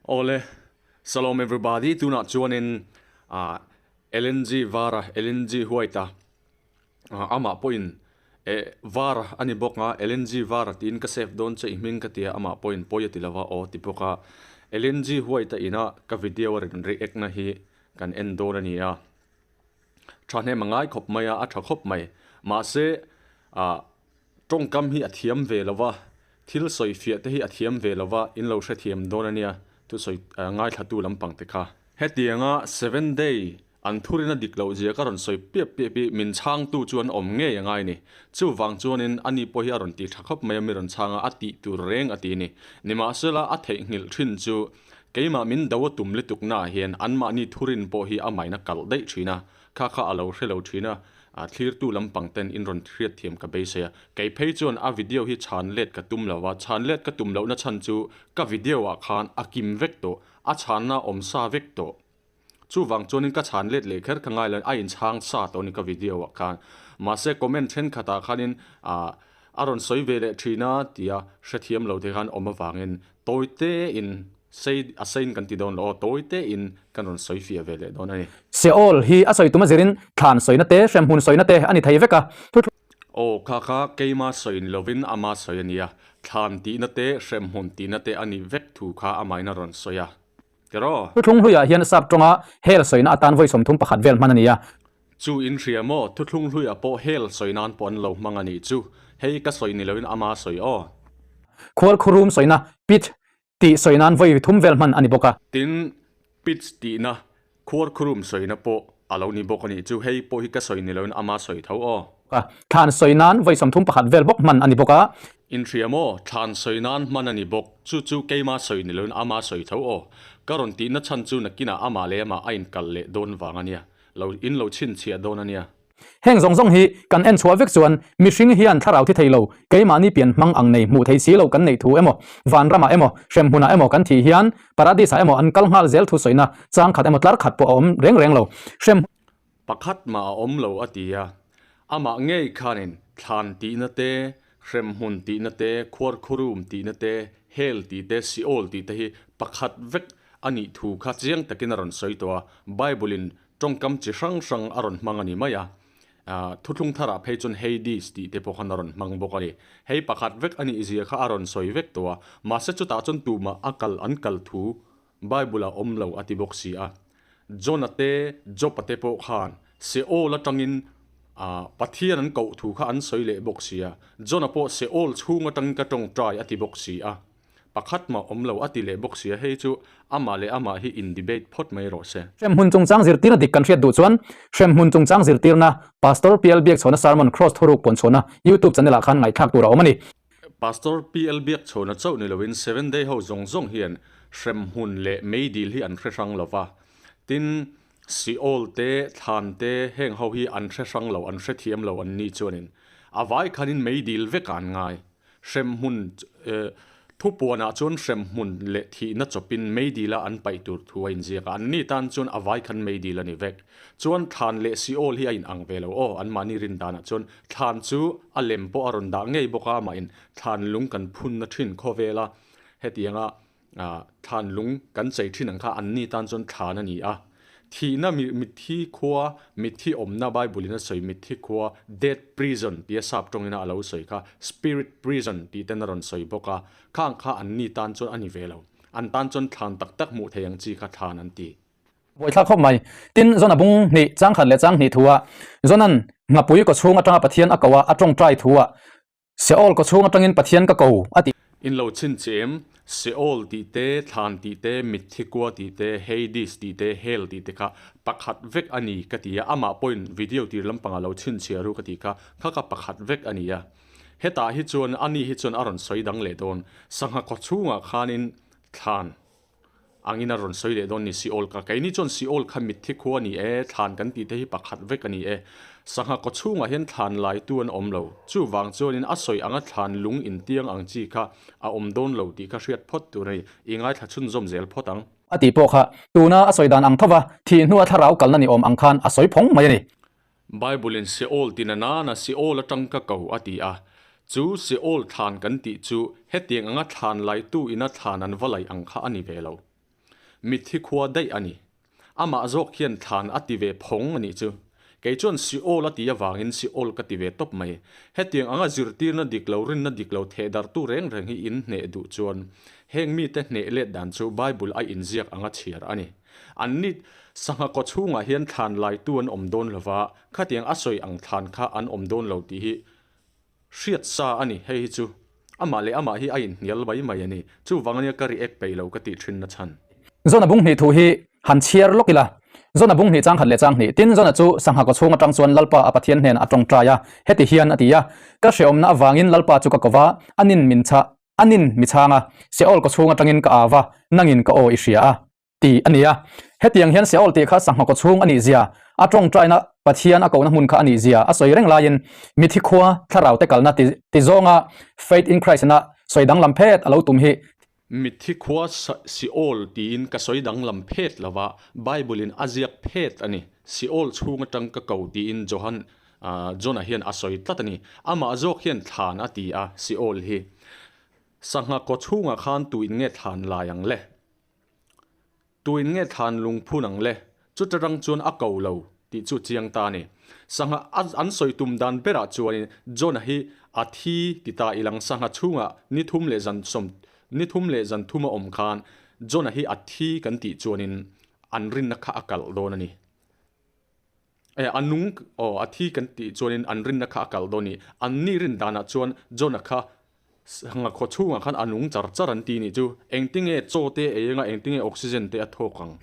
Awle, Salom everybody, tunah chuanin ah LNG vara, LNG white a, amah pawhin eh var a ni bawk a, LNG var tiin ka save dawn che i hming ka tia amah pawhin pawi a ti lova aw ti bawk a, LNG white a ina ka video a rawn react na hi kan en dawn a ni a, thahnem a ngai khawp mai a, a tha khawp mai, mahse ah Tawngkam hi a thiam ve lo va, thil sawi fiah te hi a thiam ve lo va, in lo hrethiam dawn a nia, thusawi ngaithlatu lampang te kha. Hetianga Seven Day an thurina dik loh zia ka rawn sawi piap piap hi min chhangtu chu an awm ngei a ngai ni. Chuvang chuanin ani pawh hi a rawn ti tha khawp mai a, mi rawn chhang a, a tih tur reng a ti ni. Nimahsela a theihnghilh thin chu keimah min do a tum lutuknaah hian anmahni thurin pawh hi amahin a kalh daih thin a, Kha kha a lo hre lo thin a, a thlirtu lampang ten in rawn hriatthiam ka beisei a. Kei phei chuan a video hi chhan let ka tum lo a, chhan let ka tum lohna chhan chu ka video ah khan a kim vek tawh, a chhanna awm sa vek tawh. Chuvang chuanin ka chhan let leh kher ka ngai lo, a inchhang sa tawh a ni ka video ah khan. Mahse comment thenkhatah khanin ah a rawn sawi ve leh thin a tia hrethiam lo te khan awm avangin tawi tein Sei a seiin kan ti dawn lo aw, tawi tein kan rawn sawi fiah ve leh dawn a ni. Seol hi a sawi tum a zirin thlan sawina te, hremhmun sawina te a ni thei vek a. Thu. Aw, kha kha keima sawi ni lovin ama sawi a nia, thlan tihna te, hremhmun tihna te a nih vek thu kha amahin a rawn sawi a. Tiraw? Thuthlung hluiah hian sap tawnga hel sawina atan vawi 31 vel hman a ni a. Chu in hria maw? Thuthlung hluiah pawh hel sawi nan pawh an lo hmang a nih chu. Hei ka sawi ni lovin ama sawi aw. Khual khurum sawina, pit, Tih sawi nan vawi thum vel hman a ni bawk a. Tin, pitch tihna, khuarkhurum sawina pawh a lo ni bawk a nih chu. Hei pawh hi ka sawi ni loin ama sawi tho aw. A, thlan sawi nan vawi 31 vel bawk hman a ni bawk a. Inhria maw? Thlan sawi nan hman a ni bawk. Chu chu keima sawi ni loin ama sawi tho aw. Ka rawn tihna chhan chu nakinah amah leh amah a inkal leh dawn vang a nia. Lo in lo chhinchhiah dawn a nia. Heng zawng zawng hi kan en chhuah vek chuan mihring hian thlarau thi thei lo, keimahni pian hmang ang nei hmuh thei si lo kan neih thu emaw, vanramah emaw, hremhmunah emaw kan thih hian Paradis-ah emaw an kal nghal zel thu sawina chang khat emaw tlar khat pawh a awm reng reng lo. Hrem. Pakhat mah a awm lo a ti a, amah ngei khanin thlan tihna te, hremhmun tihna te, khuarkhurum tihna te, hell tih te, Seol tih te hi pakhat vek a nih thu kha chiang takin a rawn sawi tawh a, Bible-in Tawngkam chi hrang hrang a rawn hmang a ni mai a, thuthlung tharah phei chuan Hades tih te pawh khan a rawn hmang bawk a ni. Hei pakhat vek a nih zia kha a rawn sawi vek tawh a, mahse chutah chuan tumah a kal an kal thu Bible-ah awm lo a ti bawk si a. John-a te, Job-a te pawh khan Seol atangin Pathian an koh thu kha an sawi leh bawk si a, John-a pawh Seol chhung atangin ka tawngtai a ti bawk si a. Pakhat mah awm lo a ti leh bawk sia, hei chu amah leh amah hi in debate phawt mai rawh se. Hremhmun chungchang zirtirna dik kan hriat duh chuan Hremhmun chungchang zirtirna Pastor PL Biakchhawna Sermon Kraws Thuruk puanchhuahna YouTube channel ah khan ngaihthlak tur a awm a ni. Pastor PL Biakchhawna chauh ni loin Seven Day ho zawng zawng hian hremhmun leh meidil hi an hre hrang lo va, tin Seol te, thlan te heng ho hi an hre hrang lo, an hrethiam lo an ni chuanin a vai khanin meidil vekah an ngai. Hremhmun thupuanah chuan hremhmun leh thihna chawpin meidila an paih tur thu a inziak a, anni tan chuan a vai khan meidil a ni vek. Chuan thlan leh Seol hi a inang ve lo aw, anmahni rin danah chuan thlan chu a lem pawh a rawn dah ngei bawk a, amahin thlan lung kan phunna thin khawvela hetianga Thlan lung kan chei thin ang kha anni tan chuan thlan a ni a. Thihna mitthi khua, mitthi awmna Bible in a sawi mitthi khua, death prison tia sap tawngin a lo sawi kha, spirit prison tih ten a rawn sawi bawk a. Khang kha anni tan chuan a ni ve lo. An tan chuan thlan tak tak hmuh thei ang chi kha thlan an ti. Buaithlak khawp mai. Tin, Zona bung hnih, chang khat leh chang hnih thu a, Zona'n nghapui kawchhung atanga Pathian a ko a, a tawngtai thu a, Seol kawchhung atangin Pathian ka ko, a ti. In lo chhin che em? Seol tih te, thlan tih te, mitthi kua tih te, Hades tih te, Hell tih te kha pakhat vek a ni ka ti a, amah pawhin video tir lampangah lo chhinchhiah ru ka tih kha, kha kha pakhat vek a ni a. Hetah hi chuan ani hi chuan a rawn sawi dang leh dawn. Sangha kawchhungah khanin thlan. Angin a rawn sawi leh dawn ni Seol ka. Keini chuan Seol kha mitthi khua a ni e, thlan kan tih te hi pakhat vek a ni e. Sangha kaw chhungah hian thlan laitu an awm lo. Chuvang chuanin a sawi anga thlan lung intiang ang chi kha a awm dawn lo tih kha hriat phawt tur a ni. I ngaithla chhunzawm zel phawt ang. A tih pawh kha tuna a sawi dan ang thova thih hnua thlarau kalna ni awm ang khan a sawi phawng mai a ni. Bible-in Seol tina nana Seol atang ka ko a ti a. Chu Seol thlan kan tih chu hetiang anga thlan laitu ina thlan an va laih ang kha a ni ve lo. Mitthi khua daih a ni. Amah zawk hian thlan a ti ve phawng a nih chu. Kei chuan Seol a ti avangin Seol ka ti ve tawp mai. Hetiang anga zirtirna dik lo, rinna dik lo thehdarhtu reng reng hi in hneh duh chuan heng mite hneh let dan chu Bible a inziak anga chhiar a ni. Anni sangha kaw chhungah hian thlan laitu an awm dawn lo va, khatiang a sawi ang thlan kha an awm dawn lo tih hi Hriat sa a ni, hei hi chu amah leh amah hi a inhnial mai mai a ni. Chuvang ania ka react peih lo ka tih thin na chhan. Zona bung hnih thu hi han chhiar lawk ila. Zona bung hnih chang khat leh chang hnih. Tin, Zona chu sangha kaw chhung atang chuan Lalpa a Pathian hnenah a tawngtai a, heti hian a ti a, Ka hrehawmna avangin Lalpa chu ka ko va, anin min chha, anin mi chhang a, Seol kaw chhung atangin ka au va, nangin ka aw i hria a. Tih a ni a. Hetiang hian Seol tih kha sangha kaw chhung a nih zia, a tawngtaina Pathian a kohna hmun kha a nih zia a sawi reng laiin mithi khua thlarau te kalna ti ti zawnga Faith in Christ ina sawi danglam phet a lo tum hi. Mithi khua Seol tiin ka sawi danglam phet lova, Bible in a ziak phet a ni. Seol chhung atang ka ko tiin Johan John-a hian a sawi tlat a ni. Amah zawk hian thlan a ti a, Seol hi. Sangha kaw chhungah khan tuin nge thlan lai ang le? Tuin nge thlan lungphun ang le? Chuta rang chuan a ko lo tih chu chiang ta a ni. Sangha an sawi tum dan berah chuanin Jonah hi a thi ti ta ilang sangha chhungah ni thum leh zan sawm ni thum leh zan thum a awm khan Jonah hi a thi kan tih chuanin an rinna kha a kalh dawn a ni. E, a nung, aw, a thi kan tih chuanin an rinna kha a kal dawn i, anni rin danah chuan Jonah kha ngakhaw chhungah khan a nung char char an ti nih chu. Engtinge chaw te ei anga engtinge oxygen te a thawk ang?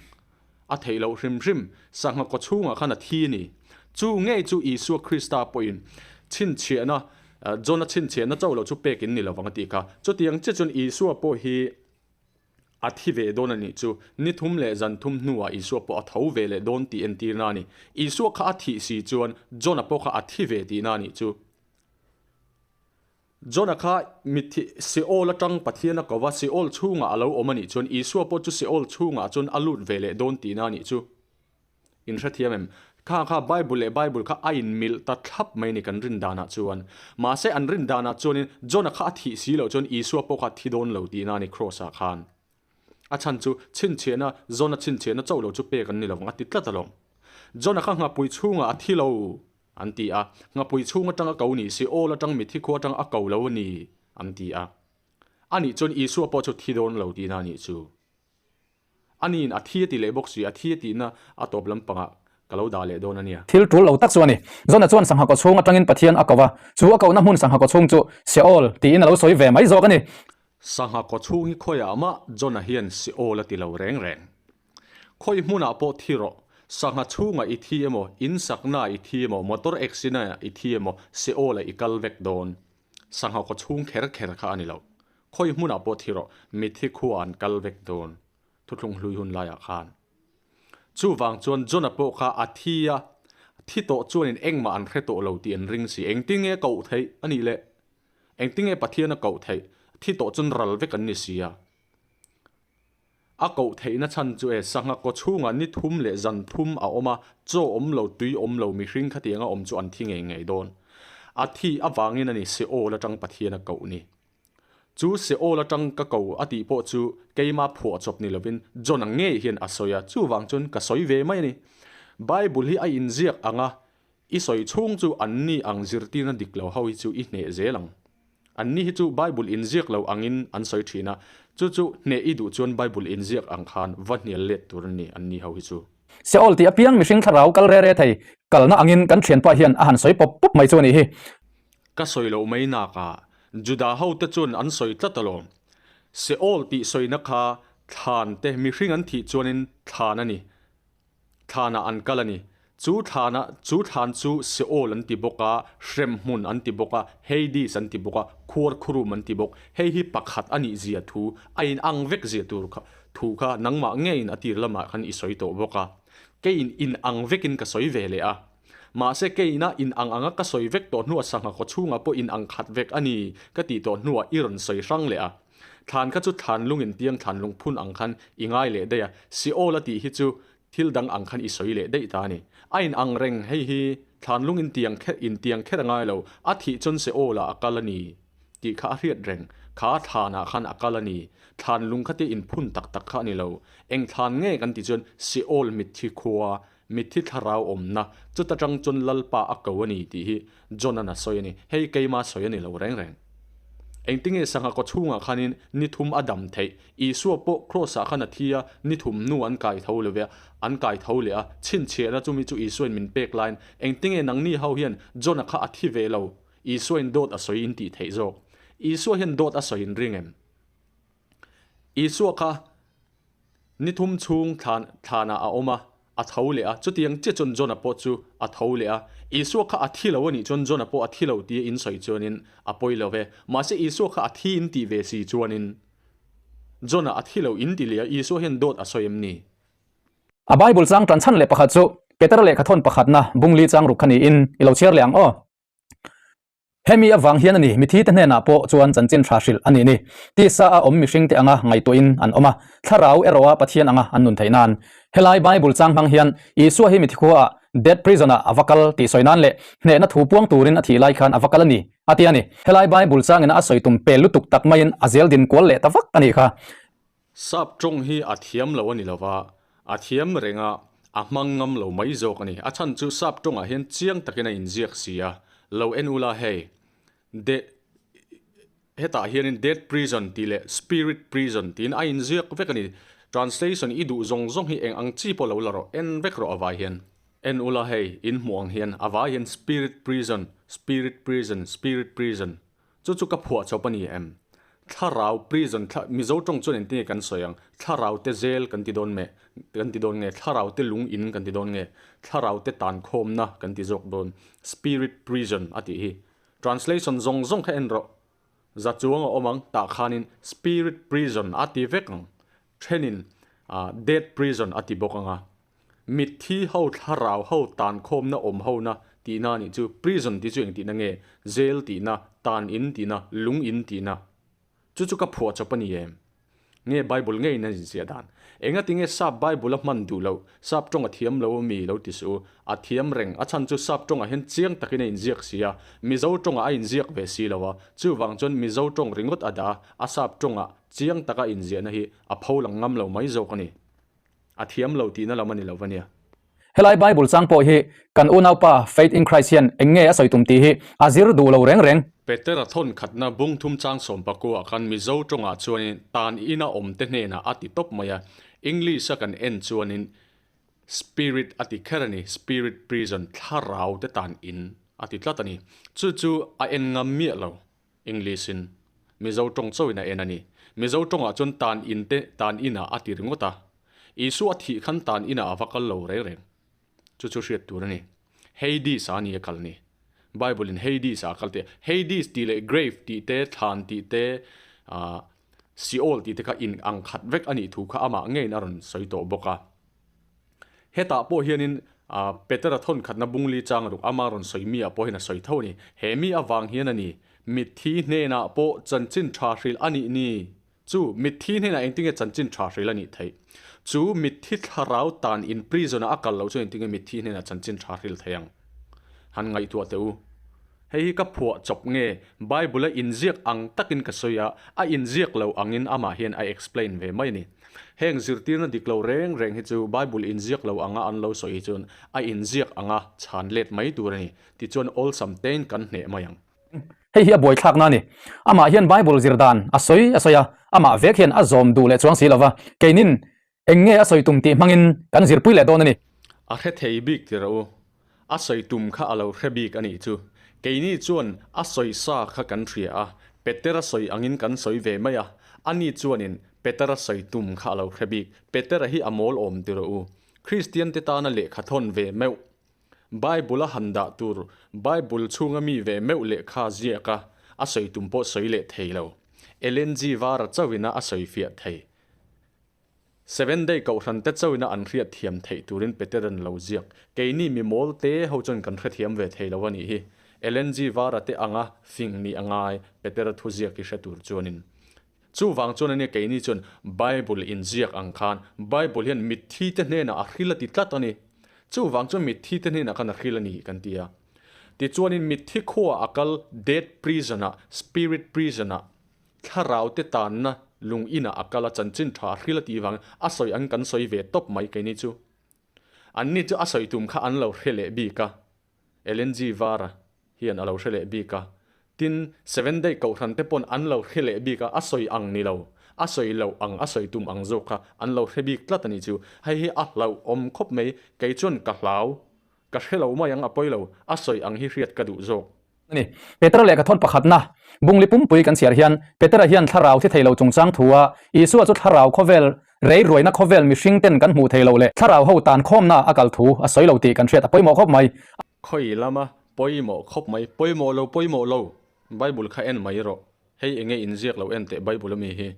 A theih loh hrim hrim, sangha kaw chhungah khan a thi a ni. Chu ngei chu Isua Krista pawhin chhinchhiahna, Jonah chhinchhiahna chauh loh chu pek in ni lovang a tih kha. Chutiang chiah chuan Isua pawh hi A thi ve dawn a nih chu. Ni thum leh zan thum hnuah Isua pawh a tho ve leh dawn tih entirna a ni. Isua kha a thih si chuan Jona pawh kha a thi ve tihna a nih chu. Jona kha mitthi Seol atang Pathian a ko va, Seol chhungah a lo awm a nih chuan Isua pawh chu Seol chhungah chuan a lut ve leh dawn tihna a nih chu. In hrethiam em? Kha kha Bible leh Bible kha a inmilh ta thlap mai a ni kan rin danah chuan. Mahse an rin danah chuanin Jona kha a thih si loh chuan Isua pawh kha a thi dawn lo tihna a ni Kraws ah khan. A chhan chu chhinchhiahna, Jona chhinchhiahna chauh lo chu pek an ni lovang a ti tlat alawm. Jona kha nghapui chhungah a thi lo an ti a, nghapui chhung atang a ko ni si, awl atang mithi khua atang a ko lo a ni an ti a. Anih chuan Isua pawh chu thi dawn lo tihna a nih chu. A niin a thi a ti leh bawk si, a thi a tihna a tawp lampangah ka lo dah leh dawn a nia. Thil tul lo tak chu a ni. Jona chuan sangha kaw chhung atangin Pathian a ko va, chu a kohna hmun sangha kaw chhung chu Seol tiin a lo sawi ve mai zawk a ni. Sangha kaw chhung hi khawiah mah Jona hian Seol a ti lo reng reng. Khawi hmunah pawh thi rawh, sangha chhungah i thi emaw, in saknaah i thi emaw, motor accident-ah i thi emaw, Seol-ah i kal vek dawn. Sangha kaw chhung kher kher kha a ni lo. Khawi hmunah pawh thi rawh, mitthi khua an kal vek dawn, thuthlung hlui hun laiah khan. Chuvang chuan Jona pawh kha a thi a, thi tawh chuanin engmah an hre tawh lo tih an ring si. Engtinge koh theih a nih le? Engtinge Pathian a koh theih? Thi tawh chuan ral vek an ni si a. A koh theihna chhan chu e, sangha kaw chhungah ni thum leh zan thum a awm a, chaw awm lo, tui awm lo, mihring khatianga awm chu an thi ngei ngei dawn. A thi avangin a ni Seol atang Pathian a koh ni. Chu Seol atang ka ko a tih pawh chu keima phuahchawp ni lovin John-a ngei hian a sawi a, chuvang chuan ka sawi ve mai a ni. Bible hi a inziak ang a, i sawi chhung chu anni ang zirtirna dik lo ho hi chu i hneh zel ang. Anni hi chu Bible inziak lo angin an sawi thin a, chu chu hneh i duh chuan Bible inziak ang khan va hnial let tur a ni anni ho hi chu. Seol tih apiang mihring thlarau kal re re thei kalna angin kan thianpa hian a han sawi pawp pawp mai chu a nih hi. Ka sawi loh mai nakah Juda hote chuan an sawi tlat alawm. Seol tih sawina kha thlan te mihring an thih chuanin thlan a ni. Thlanah an kal a ni. Chu thlanah chu thlan chu Seol an ti bawk a, hremhmun an ti bawk a, Hades an ti bawk a, khuarkhurum an ti bawk. Hei hi pakhat a nih zia thu, a inang vek zia tur kha thu kha nangmah ngeiin a tir lamah khan i sawi tawh bawk a. Keiin inang vekin ka sawi ve leh a. Mahse keina in ang anga ka sawi vek tawh hnuah sangha khaw chhungah pawh in ang khat vek a ni ka tih tawh hnuah i rawn sawi hrang leh a. Thlan kha chu thlan lung in piang thlan lung phun ang khan i ngai leh daih a, Seol a tih hi chu thil dang ang khan i sawi leh daih ta a ni. A in ang reng hei hi thlan lung in tiang kher in tiang kher a ngai lo, a thih chuan Seol ah a kal a ni tih kha a hriat reng. Kha thlanah khan a kal a ni. Thlan lung kha te inphun tak tak kha a ni lo. Eng thlan nge kan tih chuan Seol mitthi khua, mitthi thlarau awmna, chuta tang chuan Lalpa a ko a ni tih hi John-a'n a sawi a ni. Hei keima sawi a ni lo reng reng. Engtinge sangha kaw chhungah khanin ni thum a dam theih? Isua pawh Kraws-ah khan a thi a, ni thum hnu an kai tho love a, an kai tho leh a, chhinchhiahna chumi chu Isuain min pek laiin, engtinge nangni ho hian John-a kha a thi ve lo, Isuain dawt a sawi in tih theih zawk? Isua hian dawt a sawi in ring em? Isua kha ni thum chhung thlan thlanah a awm a, a tho leh a, chutiang chiah chuan John-a pawh chu a tho leh a. Isua kha a thi lo a nih chuan John-a pawh a thi lo tia in sawi chuanin a pawi lo ve. Mahse Isua kha a thi in tih ve si chuanin John-a a thi lo in ti leh a, Isua hian dawt a sawi em ni? A Bible chang tan chhan leh pakhat chu Petera lehkhathawn pakhatna bungli chang ruk kha niin i lo chhiar leh ang aw. Hemi avang hian a ni, mithite hnenah pawh chuan chanchin tha hrilh a nih ni. Tisa a awm mihringte anga ngaihtuahin an awm a, thlarau erawha Pathian anga an nun theih nan. Helai Bible chang hmang hian Isua hi mithi khuaah, dead prison-ah a va kal tih sawi nan leh hnehna thu puang turin a thih lai khan a va kal a ni, a ti a ni. Helai Bible changin a sawi tum pel lutuk tak maiin a zel din kual leh ta vak a nih kha. Sap tawng hi a thiam lo a ni lova, a thiam reng a, a hmang ngam lo mai zawk a ni. A chhan chu sap tawngah hian chiang takin a inziak si a, lo en ula hei, de hetah hianin dead prison tih leh spirit prison tiin a inziak vek a ni. Translation i duh zawng zawng hi eng ang chi pawh lo la rawh, en vek rawh a vai hian. En ula hei, in hmuh ang hian a vai hian spirit prison, spirit prison, spirit prison. Chu chu ka phuah chawp a ni em? Thlarau prison thla Mizo tawng chuan engtin nge kan sawi ang? Thlarau te zel kan ti dawn meh kan ti dawn nge? Thlarau te lung in kan ti dawn nge? Thlarau te tan khawmna kan ti zawk dawn? Spirit prison a tih hi. Translation zawng zawng kha en rawh. Za chuang a awm ang tah khanin spirit prison a ti vek ang. Thenin ah dead prison a ti bawk ang a. Mitthi ho thlarau ho tan khawmna awm hona tihna a nih chu. Prison tih chu eng tihna nge? Jail tihna, tan in tihna, lung in tihna. Chu chu ka phuah chawp a ni em? Nge Bible ngeiin a inziah dan? Engati nge sap Bible a hman duh loh? Sap tawng a thiam lo ami lo ti suh u. A thiam reng. A chhan chu sap tawngah hian chiang takin a inziak si a, Mizo tawngah a inziak ve si lo a. Chuvang chuan Mizo tawng ringawt a dah a, a sap tawngah chiang taka inziahna hi a pholang ngam lo mai zawk a ni. A thiam lo tihna lam a ni lo va nia. Helai Bible chang pawh hi kan unaupa Faith in Christ hian eng nge a sawi tum tih hi a zir duh lo reng reng. Petera thawn khatna bung thum chang sawmpakua khan Mizo tawngah chuanin tan ina awmte hnenah a ti tawp mai a, English a kan en chuanin Spirit a ti kher a ni, Spirit prison, thlarau te tan in a ti tlat a ni. Chu chu a en ngam miah lo. English in Mizo tawng chauhin a en a ni. Mizo tawngah chuan tan in te tan inah a ti ringawt a. Isua a thih khan tan inah a va kal lo reng reng. Chu chu hriat tur a ni. Hades ah a ni a kal ni. Bible in Hades ah a kal tih a. Hades tih leh grave tih te, thlan tih te, ah Seol tih te kha in ang khat vek a nih thu kha amah ngeiin a rawn sawi tawh bawk a. Hetah pawh hianin Petera thawn khatna bungli chang ruk ama rawn sawi mi ah pawh hian a sawi tho a ni. He mi avang hian a ni, mitthi hnenah pawh chanchin tha hrilh a nih ni. Chu mitthi hnenah engtinge chanchin tha hrilh a nih theih? Chu mitthi thlarau tan in prison ah a kal loh chuan engtinge mitthi hnenah chanchin tha hrilh thei ang? Han ngaihtuah teh u. Hei hi ka phuah chawp nge? Bible a inziak ang takin ka sawi a, a inziak lo angin amah hian a explain ve mai a ni. Heng zirtirna dik lo reng reng hi chu Bible inziak lo anga an lo sawi hi chuan a inziak anga chhan let mai tur a ni. Tichuan awlsam tein kan hneh mai ang. Hei hi a buaithlakna a ni. Amah hian Bible zir dan a sawi a sawi a, amah vek hian a zawm duh leh chuang si lova, keinin Eng nge a sawi tum tih hmangin kan zirpui leh dawn a ni. A hre thei bik ti rawh u. A sawi tum kha a lo hre bik a nih chu. Keini chuan a sawi sa kha kan hria a, Petera sawi angin kan sawi ve mai a. Ani chuanin Petera sawi tum kha a lo hre bik. Petera hi a mawl awm ti rawh u. Kristiante tana lehkha thawn ve meuh. Bible a han dah tur Bible chhunga mi ve meuh lehkha ziak a, a sawi tum pawh sawi leh thei lo. Ellen G. Vara chauhin a a sawi fiah thei. Seven Day Kohhran te chauhin a an hriat thiam theih turin Peteran lo ziak. Keini mi mawl te ho chuan kan hrethiam ve thei lo a nih hi. Ellen G. Vara te anga fing nih a ngai Petera thu ziak hi hre tur chuanin. Chuvang chuan ania keini chuan Bible inziak ang khan Bible hian mitthi te hnenah a hril a ti tlat a ni. Chuvang chuan mitthi te hnenah khan a hril a ni kan ti a. Tichuanin mitthi khuaah a kal dead prison ah, spirit prison ah. Thlarau te tanna lung inah a kal a, chanchin tha a hril a tih vangin a sawi ang kan sawi ve tawp mai keini chu. Anni chu a sawi tum kha an lo hre leh bik a, Ellen G. Vara hian a lo hre leh bik a. Tin, Seventh Day Kohhran te pawn an lo hre leh bik a, a sawi ang ni lo, a sawi loh ang, a sawi tum ang zawk kha an lo hre bik tlat a nih chu. Hei hi a hlauhawm khawp mai, kei chuan ka hlau, ka hre lo mai ang a pawi lo, a sawi ang hi hriat ka duh zawk. A ni. Petera lehkha thawn pakhatna, Bungli pumpui kan chhiar hian Petera hian thlarau thi thei lo chungchang thu a, Isua chu thlarau khawvel rei ruaina khawvel mihring ten kan hmuh thei lo leh thlarau ho tan khawmna a kal thu a sawi lo tih kan hriat a pawimawh khawp mai. Khawi lama pawimawh khawp mai, pawimawh lo pawimawh lo, Bible kha en mai rawh, hei enge inziak lo en teh Bible ami hi.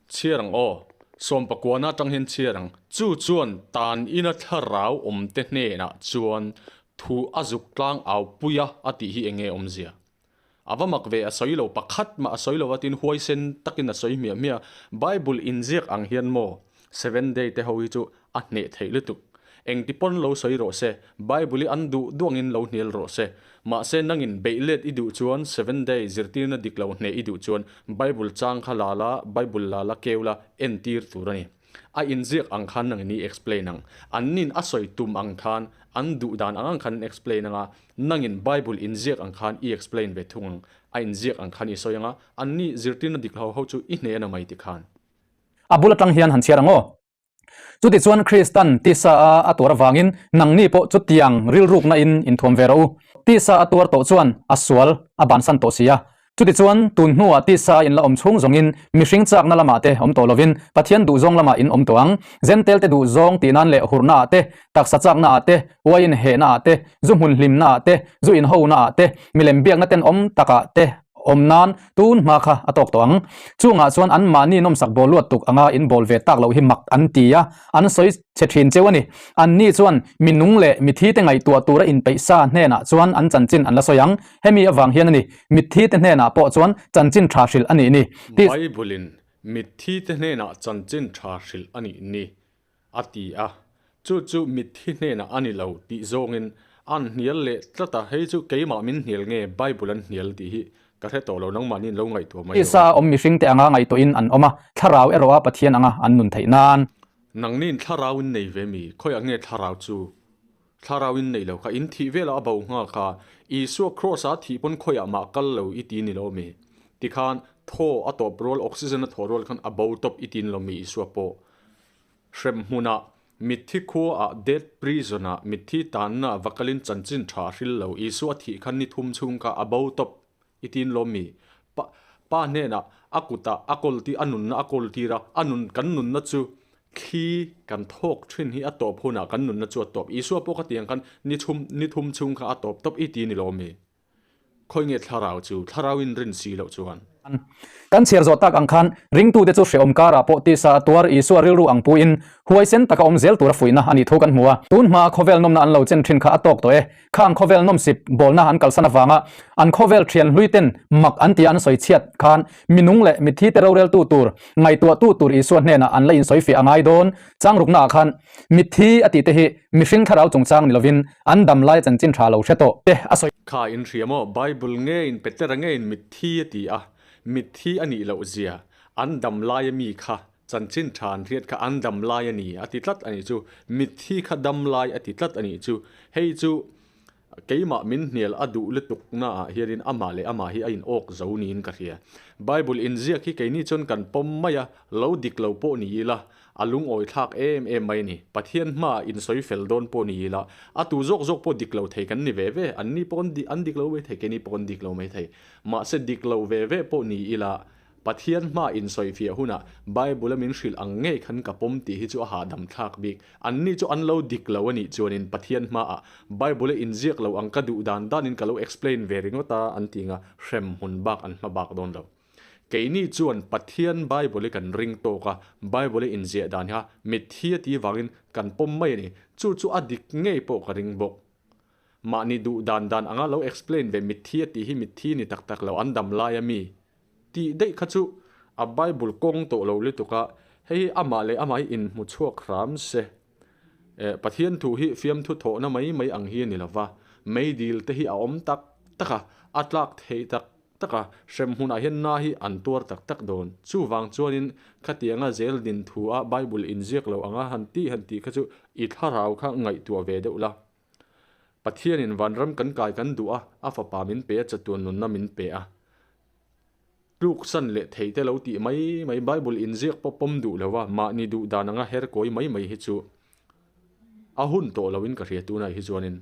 Chhiar ang aw, sawmpakuana atang hian chhiar ang, chu chuan tan ina thlarau awmte hnenah chuan thu a zuk tlang au pui a a tih hi enge awmzia? A va mak ve, a sawi lo, pakhat mah a sawi lo a tin huaisen takin a sawi hmiah hmiah a, Bible inziak ang hian maw Seven Day te ho hi chu a hneh theih lutuk. Engti pawn lo sawi rawh se, Bible hi an duh duh angin lo hnial rawh se. Mahse nangin beih let i duh chuan Seven Day zirtirna dik lo hneh i duh chuan Bible chang kha la la, Bible la la keu la, entir tur a ni. A inziak ang khan nangin i explain ang. Annin a sawi tum ang khan, an duh dan ang ang khan an explain ang a, nangin Bible inziak ang khan i explain ve thung ang. A inziak ang khan i sawi ang a, anni zirtirna dik lo ho chu i hneh a na mai tikhan. A bul atang hian han chhiar ang aw. Chutichuan Kristan tisa a a tuar avangin nangni pawh chutiang rilrukna in inthuam ve rawh u. Tisa a tuar tawh chuan a sual a bansan tawh si a. Chutichuan tun hnuah tisa a inla awm chhung zawngin mihring chakna lamah te awm tawh lovin Pathian duhzawng lamah in awm tawh ang. Zentel te duhzawng tih nan leh hurna ah te, taksa chakna ah te, uaiin hehna ah te, zu hmun hlimna ah te, zu inhona ah te, milem biakna tenawm takah te awm nan tun hma kha a tawk tawh ang. Chungah chuan anmahni nawmsak bawl luat tuk anga in bawl ve tak loh hi mak an ti a, an sawi chhe thin cheu a ni. Anni chuan mi nung leh mitthi te ngaihtuah tura inpeih sa hnenah chuan an chanchin an la sawi ang. Hemi avang hian a ni, mitthi te hnenah pawh chuan chanchin tha hrilh a nih ni. Ti. Bible-in mitthi te hnenah chanchin tha hrilh a nih ni. A ti a, chu chu mitthi hnenah a ni lo tih zawngin an hnial leh tlat a, hei chu keimah min hnial nge Bible an hnial tih hi ka hre tawh lo, nangmahni in lo ngaihtuah mai Tisa rawh. awm mihringte anga ngaihtuahin an awm a, thlarau erawh a Pathian anga an nun theih nan. Nangni'n thlarau in nei ve mi? Khawiah nge thlarau chu? Thlarau in nei lo kha, in thih velah a bo nghal kha, Isua Kraws a thih pawn khawiah mah kal lo i ti ni lo mi? Tikhan thaw a tawp rual, oxygen a thaw rual khan a bo tawp i ti ni lo mi Isua pawh? Hremhmunah, mitthi khuaah, death prison-ah, mitthi tanna va kalin chanchin tha a hril lo. Isua thih khan ni thum chhung kha a bo tawp i tin lawm mi? Pa, pa hnenah a kutah a kawl tir, a nunna a kawl tir a, a nun, kan nunna chu thli kan thawk thin hi a tawp hunah kan nunna chu a tawp. Isua pawh kha tiang khan ni chhum, ni thum chhung kha a tawp tawp i ti ni lawm mi? Khawi nge thlarau chu? Thlarau in rin si loh chuan. Kan chhiar zawh tak ang khan ringtute chu hrehawm karah pawh tisa a tuar Isua rilru ang puin huaisen taka awm zel tura fuihna a nih thu kan hmu a. Tun hmaa khawvel nawmna an lo chen thin kha a tawk tawh e. Khang khawvel nawmsip bawlna an kalsan avanga an khawvel thian hlui ten mak an tia an sawi chhiat khan minung leh mitthi te roreltu tur ngaihtuahtu tur Isua hnenah an la insawifiah a ngai dawn. Changrukna ah khan mitthi a tih te hi mihring thlarau chungchang ni lovin an dam lai chanchin tha lo hre tawh te a sawi. Kha in hria maw? Bible ngeiin Petera ngeiin mitthi a ti a, mitthi a nih loh zia, an dam lai a mi kha chanchin tha an hriat kha an dam lai a ni a ti tlat a nih chu, mitthi kha dam lai a ti tlat a nih chu, hei chu Keimah min hnial a duh lutuk naah hianin amah leh amah hi a in awk zo niin ka hria. Bible inziak hi keini chuan kan pawm mai a, lo dik lo pawh ni ila, a lungawi thlak em em mai a ni. Pathian hmaah insawi fel dawn pawh ni ila, a tu zawk zawk pawh dik lo thei kan ni ve ve, anni pawh an dik lo mai thei, keini pawh kan dik lo mai thei. Mahse dik lo ve ve pawh ni ila, Pathian hma insawifiah hunah Bible-a min hrilh ang ngei khan ka pawm tih hi chu a hahdam thlak bik. Anni chu an lo dik lo a nih chuanin Pathian hmaah Bible-a inziak lo ang ka duh dan danin ka lo explain ve ringawt a an ti nga, hrem hmun bak an hma bak dawn lo. Keini chuan Pathian Bible hi kan ring tawk a, Bible-a inziah dan kha mitthi a tih vangin kan pawm mai a ni. Chu chu a dik ngei pawh ka ring bawk. Mahni duh dan dan anga lo explain ve mitthi a tih hi mitthi ni tak tak lo an dam lai a mi tih daih kha chu a bible kawng tawh lo lutuk a, hei hi amah leh amah hi inhmu chhuak hram se. Eh Pathian thu hi fiamthu thawhna mai mai ang hi a ni lova, meidil te hi a awm tak tak a, a tlak theih tak. tak a, hremhmunah hian na hi an tuar tak tak dawn. Chuvang chuanin khatianga zel din thu a Bible inziak lo anga han tih han tih kha chu i thlarau kha ngaihtuah ve deuh la. Pathianin vanram kan kai kan duh a, a fapa min pe a, chatuan nunna min pe a. Tluksan leh thei te lo tih mai mai Bible inziak pawh pawm duh lo a, mahni duh dan anga her kawi mai mai hi chu a hun tawh loin ka hria tunah hi chuanin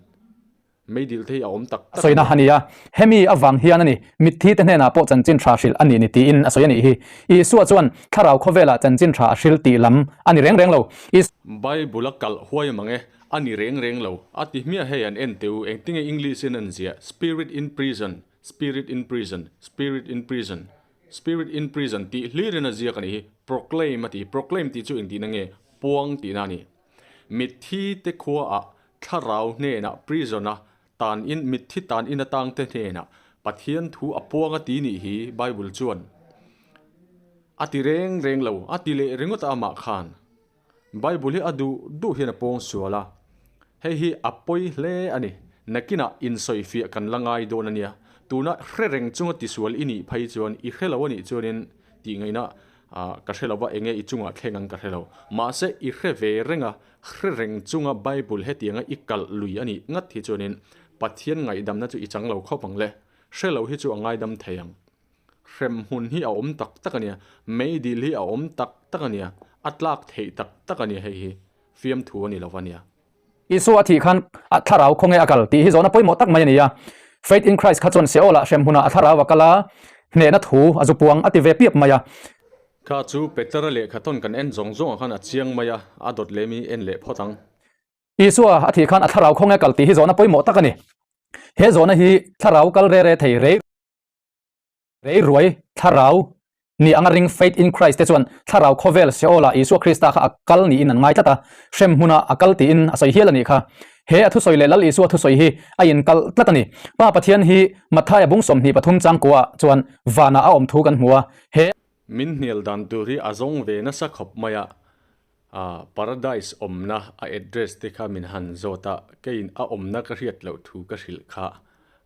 meidil te hi a awm tak tak a Sawina ni. a ni a, hemi avang hian a ni, mitthi te hnenah pawh chanchin tha hrilh a nih ni tiin a sawi a nih hi. Isua chuan thlarau khawvelah chanchin tha a hrilh tih lam a ni reng reng lo. Is. Bible a kalh huai mang e, a ni reng reng lo. A ti hmiah hei an en teh u, engtinge English in an ziah, Spirit in prison, Spirit in prison, spirit in prison, spirit in prison tih hlirin a ziak a nih hi. Proclaim a ti. Proclaim tih chu engtihna nge? Puang tihna a ni. Mitthi te khuaah thlarau hnenah prison a tan in mitthi tan in atang te hnenah Pathian thu a puang a ti nih hi Bible chuan a ti reng reng lo, a ti leh ringawt a amah khan. Bible hi a duh duh hian a pawng sual a, hei hi a pawi hle a ni. Nakinah insawifiah kan la ngai dawn a nia. Tuna hre reng chunga tisual i nih phei chuan i hre lo a nih chuanin tih ngaihna ka hre lo va, enge i chungah thleng ang ka hre lo. Mahse i hre ve reng a, hre reng chunga Bible hetianga i kalh lui a nih ngat hi chuanin Pathian ngaihdamna chu i chang lo khawp ang le. Hre lo hi chu a ngaidam thei ang. Hrem hmun hi a awm tak tak a nia, meidil hi a awm tak tak a nia, a tlak theih tak tak a nia hei hi fiamthu a ni lo va nia. Isua a thih khan a thlarau khawnge a kal tih hi zawhna pawimawh tak mai a ni a. Faith in Christ kha chuan Seol-ah hrem hmunah a thlarau a kal a, hnehna thu a zu puang a ti ve piap mai a. Kha chu Petera lehkha thawn kan en zawng zawngah khan a chiang mai a, a dawt lem i en leh phawt ang. Isua a thih khan a thlarau khawnge a kal tih hi zawhna pawimawh tak a ni. He zawhna hi thlarau kal re re thei rei. Rei ruai thlarau ni anga ring faith in Christ te chuan thlarau khawvel Seol-ah Isua Krista kha a kal niin an ngai tlat a, hrem hmunah a kal tiin a sawi hial a nih kha. He a thusawi leh Lal Isua thusawi hi a inkalh tlat a ni. Pa Pathian hi Mathaia bung 23 changkua chuan vanah a awm thu kan hmu a, he. Min hnial dan tur hi a zawng ve nasa khawp mai a, A Paradise awmna a address te kha min han zawt a, keiin a awmna ka hriat loh thu ka hrilh kha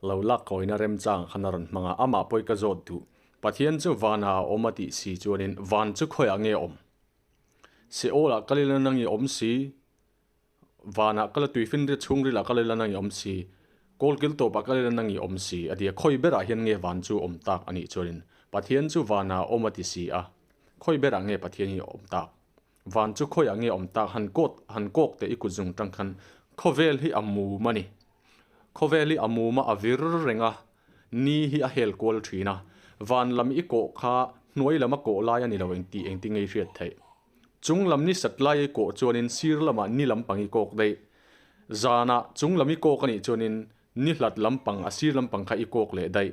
lo lak kawina remchang khan a rawn hmang a, amah pawh ka zawt duh. Pathian chu vanah a awm a tih si chuanin van chu khawiah nge awm? Seol ah kal ila nang i awm si, vanah kal a tuifinriat chhungril ah kal ila nang i awm si, kawlkil tawpah kal ila nang i awm si a ti a, khawi berah hian nge van chu awm tak a nih chuanin Pathian chu vanah a awm a ti si a, khawi berah nge Pathian hi a awm tak? Van chu khawiah nge awm tak han kawt han kawk teh i kut zung tang khan khawvel hi a mum a ni. Khawvel hi a mum a a vir reng a, ni hi a hel kual thin a. Van lam i kawh kha hnuai lam a kawh lai a ni lo eng tih engtin nge i hriat theih. Chung lam ni sat lai i kawh chuanin sir lamah ni lampang i kawk daih. Zanah chung lam i kawk a nih chuanin ni hlat lampang a sir lampang kha i kawk leh daih.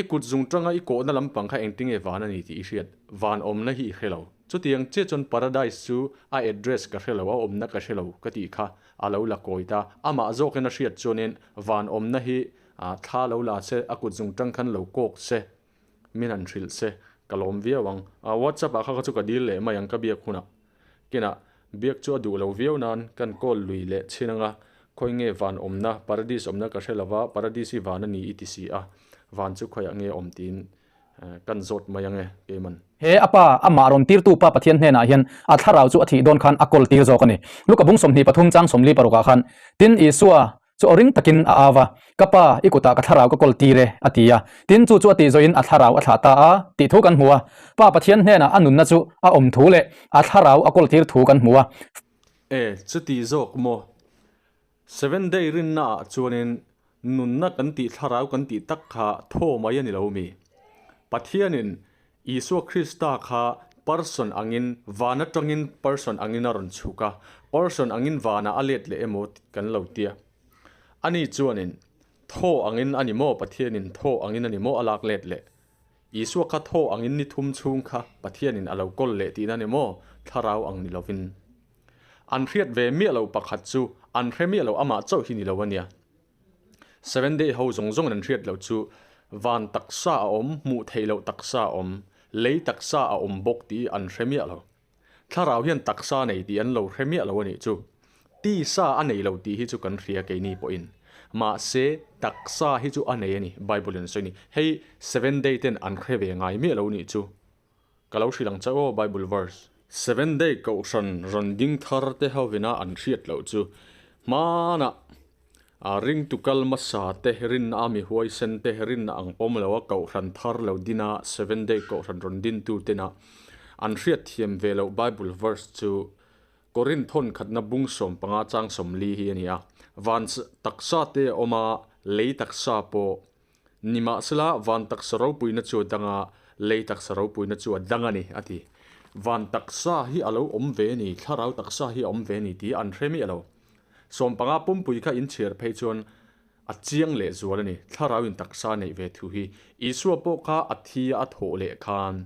I kut zung tanga i kawhna lampang kha engtinge van a ni tih i hriat? Van awmna hi i hre lo. Chutiang chiah chuan Paradise chu a address ka hre lo, a awmna ka hre lo ka tih kha a lo la kawi ta. Amah zawkin a hriat chuanin van awmna hi thla lo la se, a kut zung tang khan lo kawk se, min han hrilh se, ka lawm viau ang. WhatsApp ah kha kha chu ka dil leh mai ang ka biak hunah. Kinah, biak chu a duh lo viau nan kan call lui leh chhin anga, khawi nge van awmna, paradis awmna ka hre lova, paradis hi van a ni i ti si a, van chu khawiah nge awm tiin kan zawt mai ange keiman. He a pa, amah rawn tirtu pa Pathian hnenah hian a thlarau chu a thih dawn khan a kawl tir zawk a ni. Luka bung 23 chang 46 ah khan, Tin, Isua Chu aw ring takin a au a, Ka pa, i kutah ka thlarau ka kawl tir e, a ti a. Tin, chu chu a tih zawhin a thlarau a thlah ta a, tih thu kan hmu a. Pa Pathian hnenah a nunna chu a awm thu leh a thlarau a kawl tir thu kan hmu a. E, chuti zawk maw? Seven Day rinna ah chuanin nunna kan tih thlarau kan tih tak kha thaw mai a ni lo mi? Pathianin Isua Krista kha person angin van atangin person angin a rawn chhuk a, person angin vanah a let leh emaw kan lo tia. Ani chuanin thaw angin a ni maw Pathianin thaw angin a ni maw a lak let leh? Isua kha thaw angin ni thum chhung kha Pathianin a lo kawl leh tihna a ni maw? Thlarau ang ni lovin. An hriat ve miah lo pakhat chu an hre miah lo amah chauh hi ni lo a nia. Seven Day ho zawng zawngin an hriat loh chu van taksa a awm, hmuh theih loh taksa a awm, lei taksa a awm bawk tih an hre miah lo. Thlarau hian taksa nei tih an lo hre miah lo a nih chu. Tisa a nei lo tih hi chu kan hria keini pawhin. Mahse, taksa hi chu a nei a ni, Bible in a sawi a ni. Hei Seven Day ten an hre ve ngai miah lo nih chu. Ka lo hrilh ang che aw Bible verse. Seven Day kohhran rawn ding thar te hovina an hriat loh chu hmanah a ringtu kal hmasa te rinna a mi huaisen te rinna ang pawm lo a kohhran thar lo din a Seven Day kohhran rawn din tu tena an hriat thiam ve loh Bible verse chu Korinth thawn khatna bung 15 chang 40 hi a ni a. Van taksa te a awm a, lei taksa pawh Nimahsela, van taksa ropuina chu a dang a, lei taksa ropuina chu a dang a ni, a ti. Van taksa hi a lo awm ve a ni, thlarau taksa hi a awm ve a ni tih an hre miah lo. 15 pumpui kha inchhiar phei chuan a chiang leh zual a ni, thlarauin taksa neih ve thu hi. Isua pawh kha a thi a thawh leh khan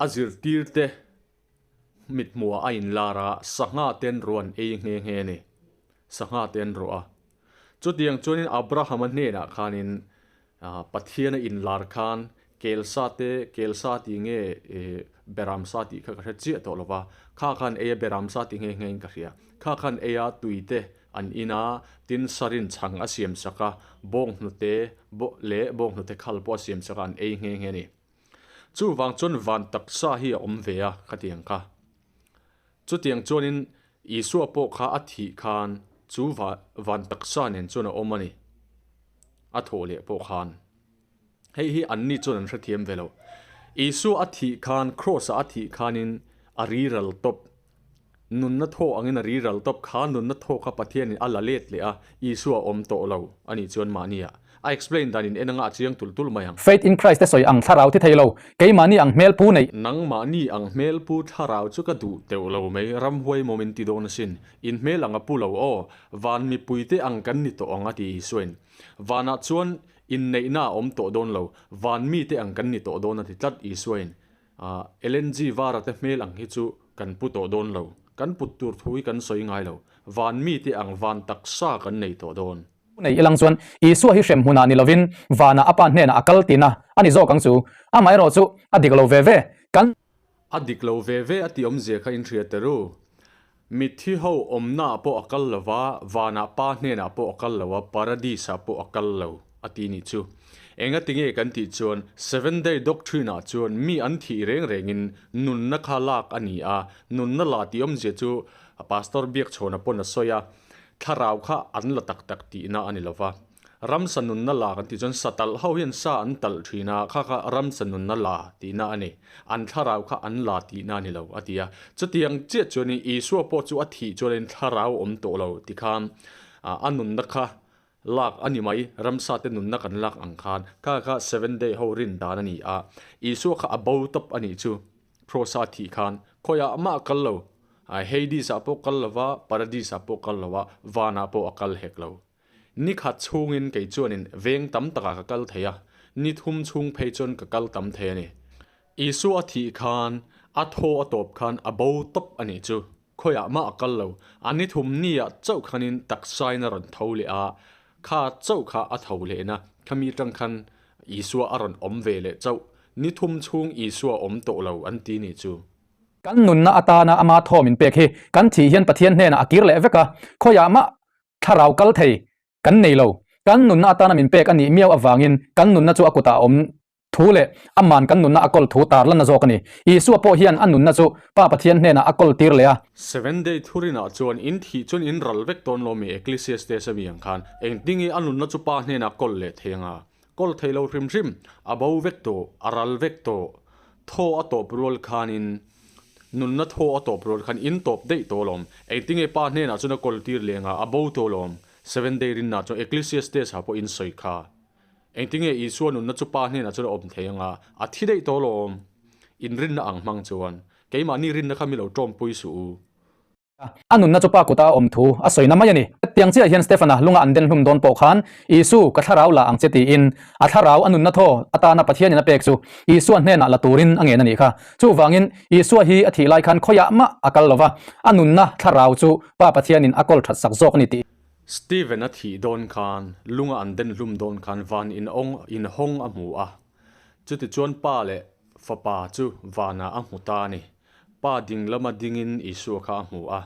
a zirtirte mithmuhah a inlar a, sangha te an ruah an ei nghe nghe a ni, sangha te an ruah a. Chutiang chuanin Abrahama hnenah khanin Pathian a inlar khan kelsa te, kelsa tih nge beramsa tih kha ka hre chiah tawh lo va, kha khan ei a beramsa tih nghe nghe in ka hria. Kha khan ei a tui te an in a, tin sarin chhang a siam sak a, bawnghnute leh bawnghnute khal pawh a siam sak a, an ei nghe nghe a ni. Chuvang chuan van taksa hi a awm ve a khatiang kha. Chutiang chuanin Isua pawh kha a thih khan chu van taksa nen chuan a awm a ni, a thawh leh pawh khan. Hei hi anni chuan an hrethiam ve lo. Isua a thih khan, Kraws-ah a thih khanin a riral tawp. Nunna thaw angin a riral tawp. Kha nunna thaw kha Pathianin a la let leh a, Isua a awm tawh lo a nih chuan mahniah a explain dan in en anga a chiang tul tul mai ang. Faith in Christ te sawi ang thlarau thi thei lo, keimahni ang hmel pu neih. Nangmahni ang hmel pu thlarau chu ka duh teuh lo mai, ramhuai maw min ti dawn asin. In hmel ang a pu lo aw, van mipuite ang kan ni tawh ang a ti Isuain. Vanah chuan inneihna a awm tawh dawn lo, van mite ang kan ni tawh dawn a ti tlat Isuain. Ellen G. Vara te hmel ang hi chu kan pu tawh dawn lo. Kan put tur thu hi kan sawi ngai lo. Van mite ang van taksa kan nei tawh dawn. Nei ilang chuan Isua hi hrem hmunah ni lovin vanah a Pa hnenah a kal tihna a ni zawk ang chu. Amaherawh chu a dik lo ve ve. Kan. A dik lo ve ve a tih awmzia kha in hria ter u. Mitthi ho awmnaah pawh a kal lo va, vanah Pa hnenah pawh a kal lo a, Paradis-ah pawh a kal lo, a ti nih chu. Engati nge kan tih chuan, Seven Day Doctrine-ah chuan mi an thih reng rengin nunna kha lak a ni a, nunna la tih awmzia chu Pastor Biakchhawna pawn a sawi a, thlarau kha an la tak tak tihna a ni lo va. Ramsa nunna la kan tih chuan sa talh ho hian sa an talh thin a, kha kha ramsa nunna la tihna a ni. An thlarau kha an la tihna a ni lo a ti a. Chutiang chiah chuanin Isua pawh chu a thih chuanin thlarau awm tawh lo ti khan a nunna kha lak a ni mai, ramsa te nunna kan lak ang khan. Kha kha Seven Day ho rin dan a ni a. Isua kha a bo tawp a nih chu Kraws a thih khan khawiah mah a kal lo. Hades ah pawh kal lo va, Paradis ah pawh kal lo a, vanah pawh a kal hek lo. Ni khat chhungin kei chuanin veng tam takah ka kal thei a, ni thum chhung phei chuan ka kal tam thei a ni. Isua a thih khan, a thaw a tawp khan a bo tawp a nih chu. Khawiah mah a kal lo. A ni thum niah chauh khanin taksain a rawn tho leh a, kha chauh kha a tho lehna khami tang khan Isua a rawn awm ve leh chauh. Ni thum chhung Isua awm tawh lo an ti nih chu. Kan nunna atana ama thaw min pek hi kan thih hian Pathian hnenah a kir leh vek a, khawiah mah Thlarau kal thei kan nei lo. Kan nunna atana min pek a nih miau avangin kan nunna chu a kutah a awm thu leh aman kan nunna a kawl thu tarlanna zawk a ni. Isua pawh hian a nunna chu Pa Pathian hnenah a kawl tir leh a. Seven Day thurinah chuan in thih chuan in ral vek dawn lo mi Ecclesiastes a mi ang khan engtinge a nunna chu Pa hnenah kawl leh thei anga kawl thei lo hrim hrim a bo vek tawh a ral vek tawh thaw a tawp rual khanin Nunna thaw a tawp rual khan in tawp daih tawh alawm. Engtinge pa hnenah chuan a kawl tir leng a, a bo tawh alawm. Seven Day rinna chuan Ecclesiastes ah pawh in sawi kha. Engtinge Isua nunna chu pa hnenah chuan a awm thei anga, a thi daih tawh alawm. In rinna ang hmang chuan. Keimahni rinna kha mi lo tawmpui suh u. A nunna chu pa kuta a awm thu a sawina mai a ni. Hetiang chiah hian Stefana lunga an den hlum dawn pawh khan Isu, ka thlarau la ang che tiin a thlarau a nunna thaw atana Pathianin a pek chu Isua hnenah la turin a ngen a nih kha. Chuvangin Isua hi a thih lai khan khawiah mah a kal lo va, a nunna thlarau chu Pa Pathianin a kawl that sak zawk a ni tih. Stephen a thih dawn khan lunga an den hlum dawn khan van inhawng a hmu a, chutichuan Pa leh Fapa chu vanah a hmu ta a ni. Pa ding lama dingin Isua kha a hmu a.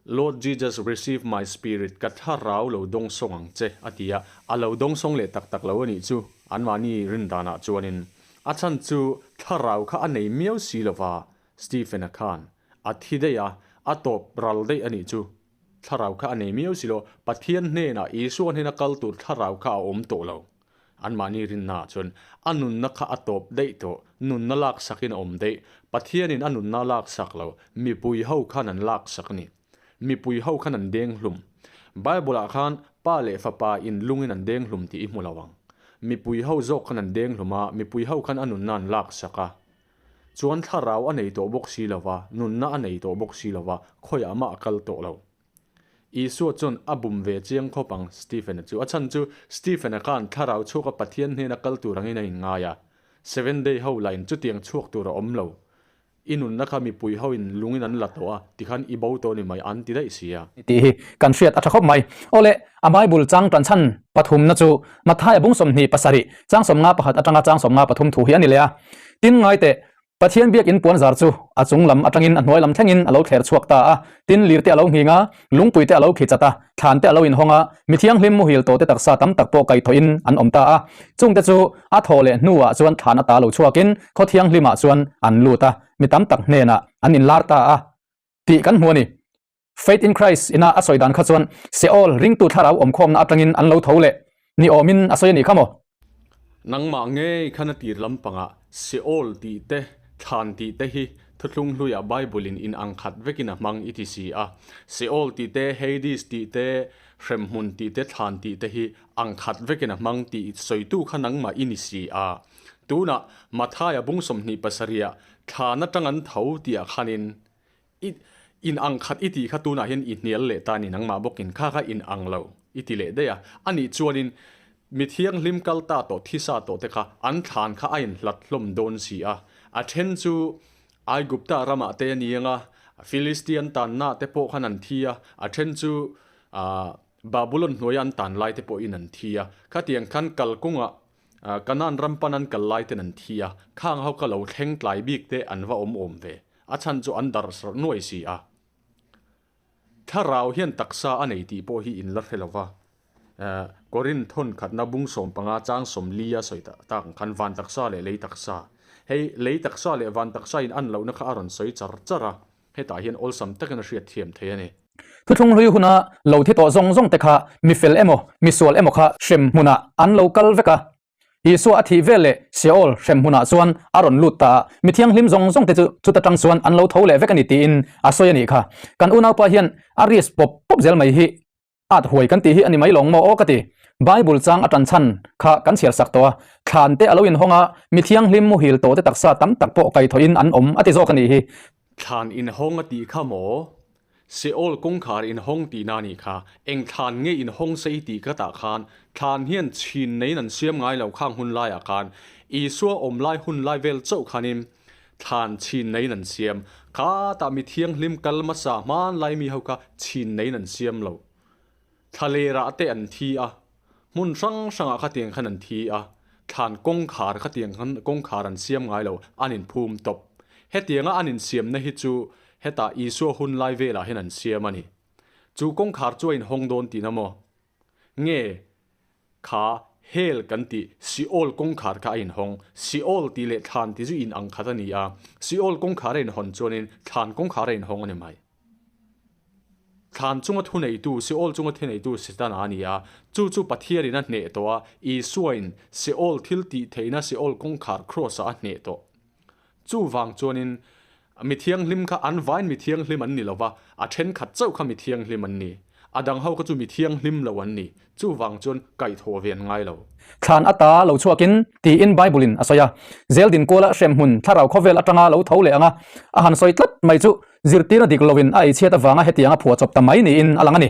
Lord Jesus receive my spirit, ka thlarau lo dawngsawng ang che, a ti a. A lo dawngsawng leh tak tak lo a nih chu, anmahni rin danah chuanin. A chhan chu thlarau kha a nei miau si lova, Stephen-a khan a thi daih a, a tawp ral daih a nih chu. Thlarau kha a nei miau si lo, Pathian hnenah, Isua hnena kal tur thlarau kha a awm tawh lo. Anmahni rinnaah chuan a nunna kha a tawp daih tawh, nunna laksakin a awm daih. Pathianin a nunna a laksak lo, mipui ho khan an laksak a ni. Mipui ho khan an deng hlum. Bible-ah khan Pa leh Fapa in lungin an deng hlum tih i hmu lo ang. Mipui ho zawk khan an deng hlum a, mipui ho khan a nunna an laksak a. Chuan thlarau a nei tawh bawk si lo va, nunna a nei tawh bawk si lo va, khawiah mah a kal tawh lo. Isua chuan a bum ve chiang khawp ang Stephen-a chu. A chhan chu Stephen-a khan thlarau chhuaka Pathian hnena kal tur angin a inngai a. Seven Day ho lain chutiang chhuak tur a awm lo. I nunna kha mipui hoin lungin an la tawh a, tikhan i bo tawh ni mai an ti daih si a. Tih hi kan hriat a tha khawp mai. Awle, a Bible chang tan chhan pathumna chu Mathaia bung 27, chang 51 atanga chang 53 thu hi a ni leh a. Tin ngai teh, Pathian biakin puan zar chu a chung lam atangin a hnuai lam thlengin a lo thler chhuak ta a, tin lir te a lo nghing a, lungpui te a lo khi chat a, thlan te a lo inhawng a, mi thianghlim muhil tawh te taksa tam tak pawh kaihthawhin an awm ta a. Chungte chu a thawh leh hnuah chuan thlan ata lo chhuakin khaw thianghlimah chuan an lut a, mi tam tak hnenah an inlar ta a tih kan hmu a ni. Faith in Christ ina a sawi dan kha chuan Seol ringtu thlarau awmkhawmna atangin an lo tho leh ni awmin a sawi a nih kha maw? Nangmah ngei khan a tir lampangah Seol tih te, thlan tih te hi thuthlung hluiah Bible in in ang khat vekin a hmang i ti si a. Seol tih te, Hades tih te, hremhmun tih te, thlan tih te hi ang khat vekin a hmang tih sawitu kha nangmah i ni si a. Tunah Mathaia bung 27ah thlan atang an tho tihah khanin I in ang khat i tih kha tunah hian i hnial leh ta a ni, nangmah bawkin kha kha in ang lo i ti leh daih a. A nih chuanin mi thianghlim kal ta tawh, thisa tawh te kha an thlan kha a inhlat hlawm dawn si a. A then chu Aigupta ramah te a ni ang a, Philistian tanna te pawh khan an thi a, a then chu Babulon hnuaia an tan lai te pawhin an thi a. Khatiang khan kalkawngah Kanaan ram pan an kal lai ten an thi a, khang ho kha lo thleng tlai bik te an va awm awm ve. A chhan chu an darh sarh nuai si a. Thlarau hian taksa a nei tih pawh hi in la hre lo va. Korinth thawn khatna bung 15 chang 40 a sawi tak ang khan van taksa leh lei taksa. Hei lei taksa leh van taksa in an lohna kha a rawn sawi char char a, hetah hian awlsam takin a hriat thiam thei a ni. Thuthlung hlui huna lo thi tawh zawng zawng te kha mi fel emaw mi sual emaw kha hrem hmunah an lo kal vek a. Isua a thih vel leh Sheol hrem hmunah chuan a rawn lut ta a, mi thianghlim zawng zawng te chu chuta tang chuan an lo tho leh vek a ni tiin a sawi a nih kha. Kan unaupa hian a risk pawp pawp zel mai hi at huai kan tih hi a ni mai lawng maw aw ka ti. Bible chang a tan chhan kha kan chhiar sak tawh a, thlan te a lo inhawng a, mi thianghlim muhil tawh te taksa tam tak pawh kaihthawhin an awm a ti zawk a nih hi. Thlan inhawng a tih kha maw? Seol kawngkhar inhawng tihna a nih kha. Eng thlan nge inhawng se i tih ka tah khan, thlan hian chhin neiin an siam ngai lo khang hun laiah khan. Isua awm lai hun lai vel chauh khanin thlan chhin neiin an siam. Khatah mi thianghlim kal hmasa hmanlai mi ho kha chhin neiin an siam lo. Thlalerah te an thi a, hmun hrang hrangah khatiang khan an thi a, thlan kawngkhar khatiang khan kawngkhar an siam ngai lo, an inphum tawp. Hetianga an insiamna hi chu hetah Isua hun lai velah hian an siam a ni. Chu kawngkhar chu a inhawng dawn tihna maw? Nge kha Hell kan tih Seol kawngkhar kha a inhawng. Seol tih leh thlan tih chu in ang khat a ni a, Seol kawngkhar a inhawn chuanin thlan kawngkhar a inhawng a ni mai. Thlan chunga thuneitu, Seol chunga thuneitu Setana a ni a, chu chu Pathianin a hneh tawh a, Isuain Seol thil tih theihna Seol kawngkhar Kraws-ah a hneh tawh. Chuvang chuanin mi thianghlim kha an vain mi thianghlim an ni lo va, a thenkhat chauh kha mi thianghlim an ni. A dang ho kha chu mi thianghlim lo an ni. Chuvang chuan kaihthawh ve an ngai lo. Thlan ata lo chhuakin tiin Bible-in a sawi a. Zeldin kuala hremhmun thlarau khawvel atanga lo tho leh anga a han sawi tlat mai chu zirtirna dik loin a eichhiat avanga hetiang a phuahchawp ta mai niin a lang a ni.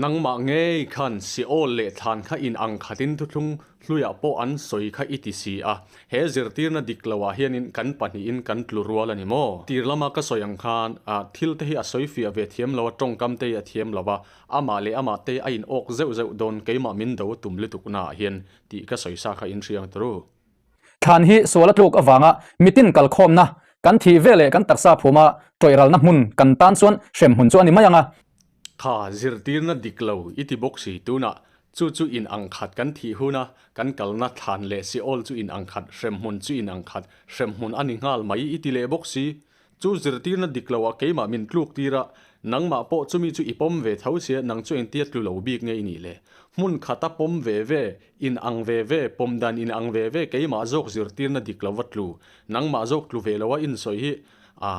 Nangmah ngei khan Seol leh thlan kha in ang khatin thuthlung hluiah pawh an sawi kha i ti si a, he zirtirna dik loah hianin kan pahnihin kan tlu rual a ni maw? Tir lama ka sawi ang khan thil te hi a sawi fiah ve thiam lo a, tawngkam te hi a thiam lo a, Amah leh amah te a in awk zeuh zeuh dawn keimah min do tum lutuk naah hian tih ka sawi sa kha in hriang turu. Thlan hi sual a tluk avanga mitin kalkhawmna kan thih ve leh kan taksa phuma tawih ralna hmun kan tan chuan hrem hmun chu a ni mai ang a. Kha zirtirna dik lo i ti bawk si tunah chu chu in ang khat kan thih huna kan kalna thlan leh Seol chu in ang khat, hremhmun chu in ang khat, hremhmun a ni nghal mai i ti leh bawk si. Chu zirtirna dik lo ah keimah min tluk tir a, nangmah pawh chumi chu i pawm ve tho sia nang chu engtia tlu lo bik nge i nih le? Hmun khata pawm ve ve, in ang ve ve, pawm dan in ang ve ve keimah zawk zirtirna dik lo va tlu, nangmah zawk tlu ve lo a insawi hi a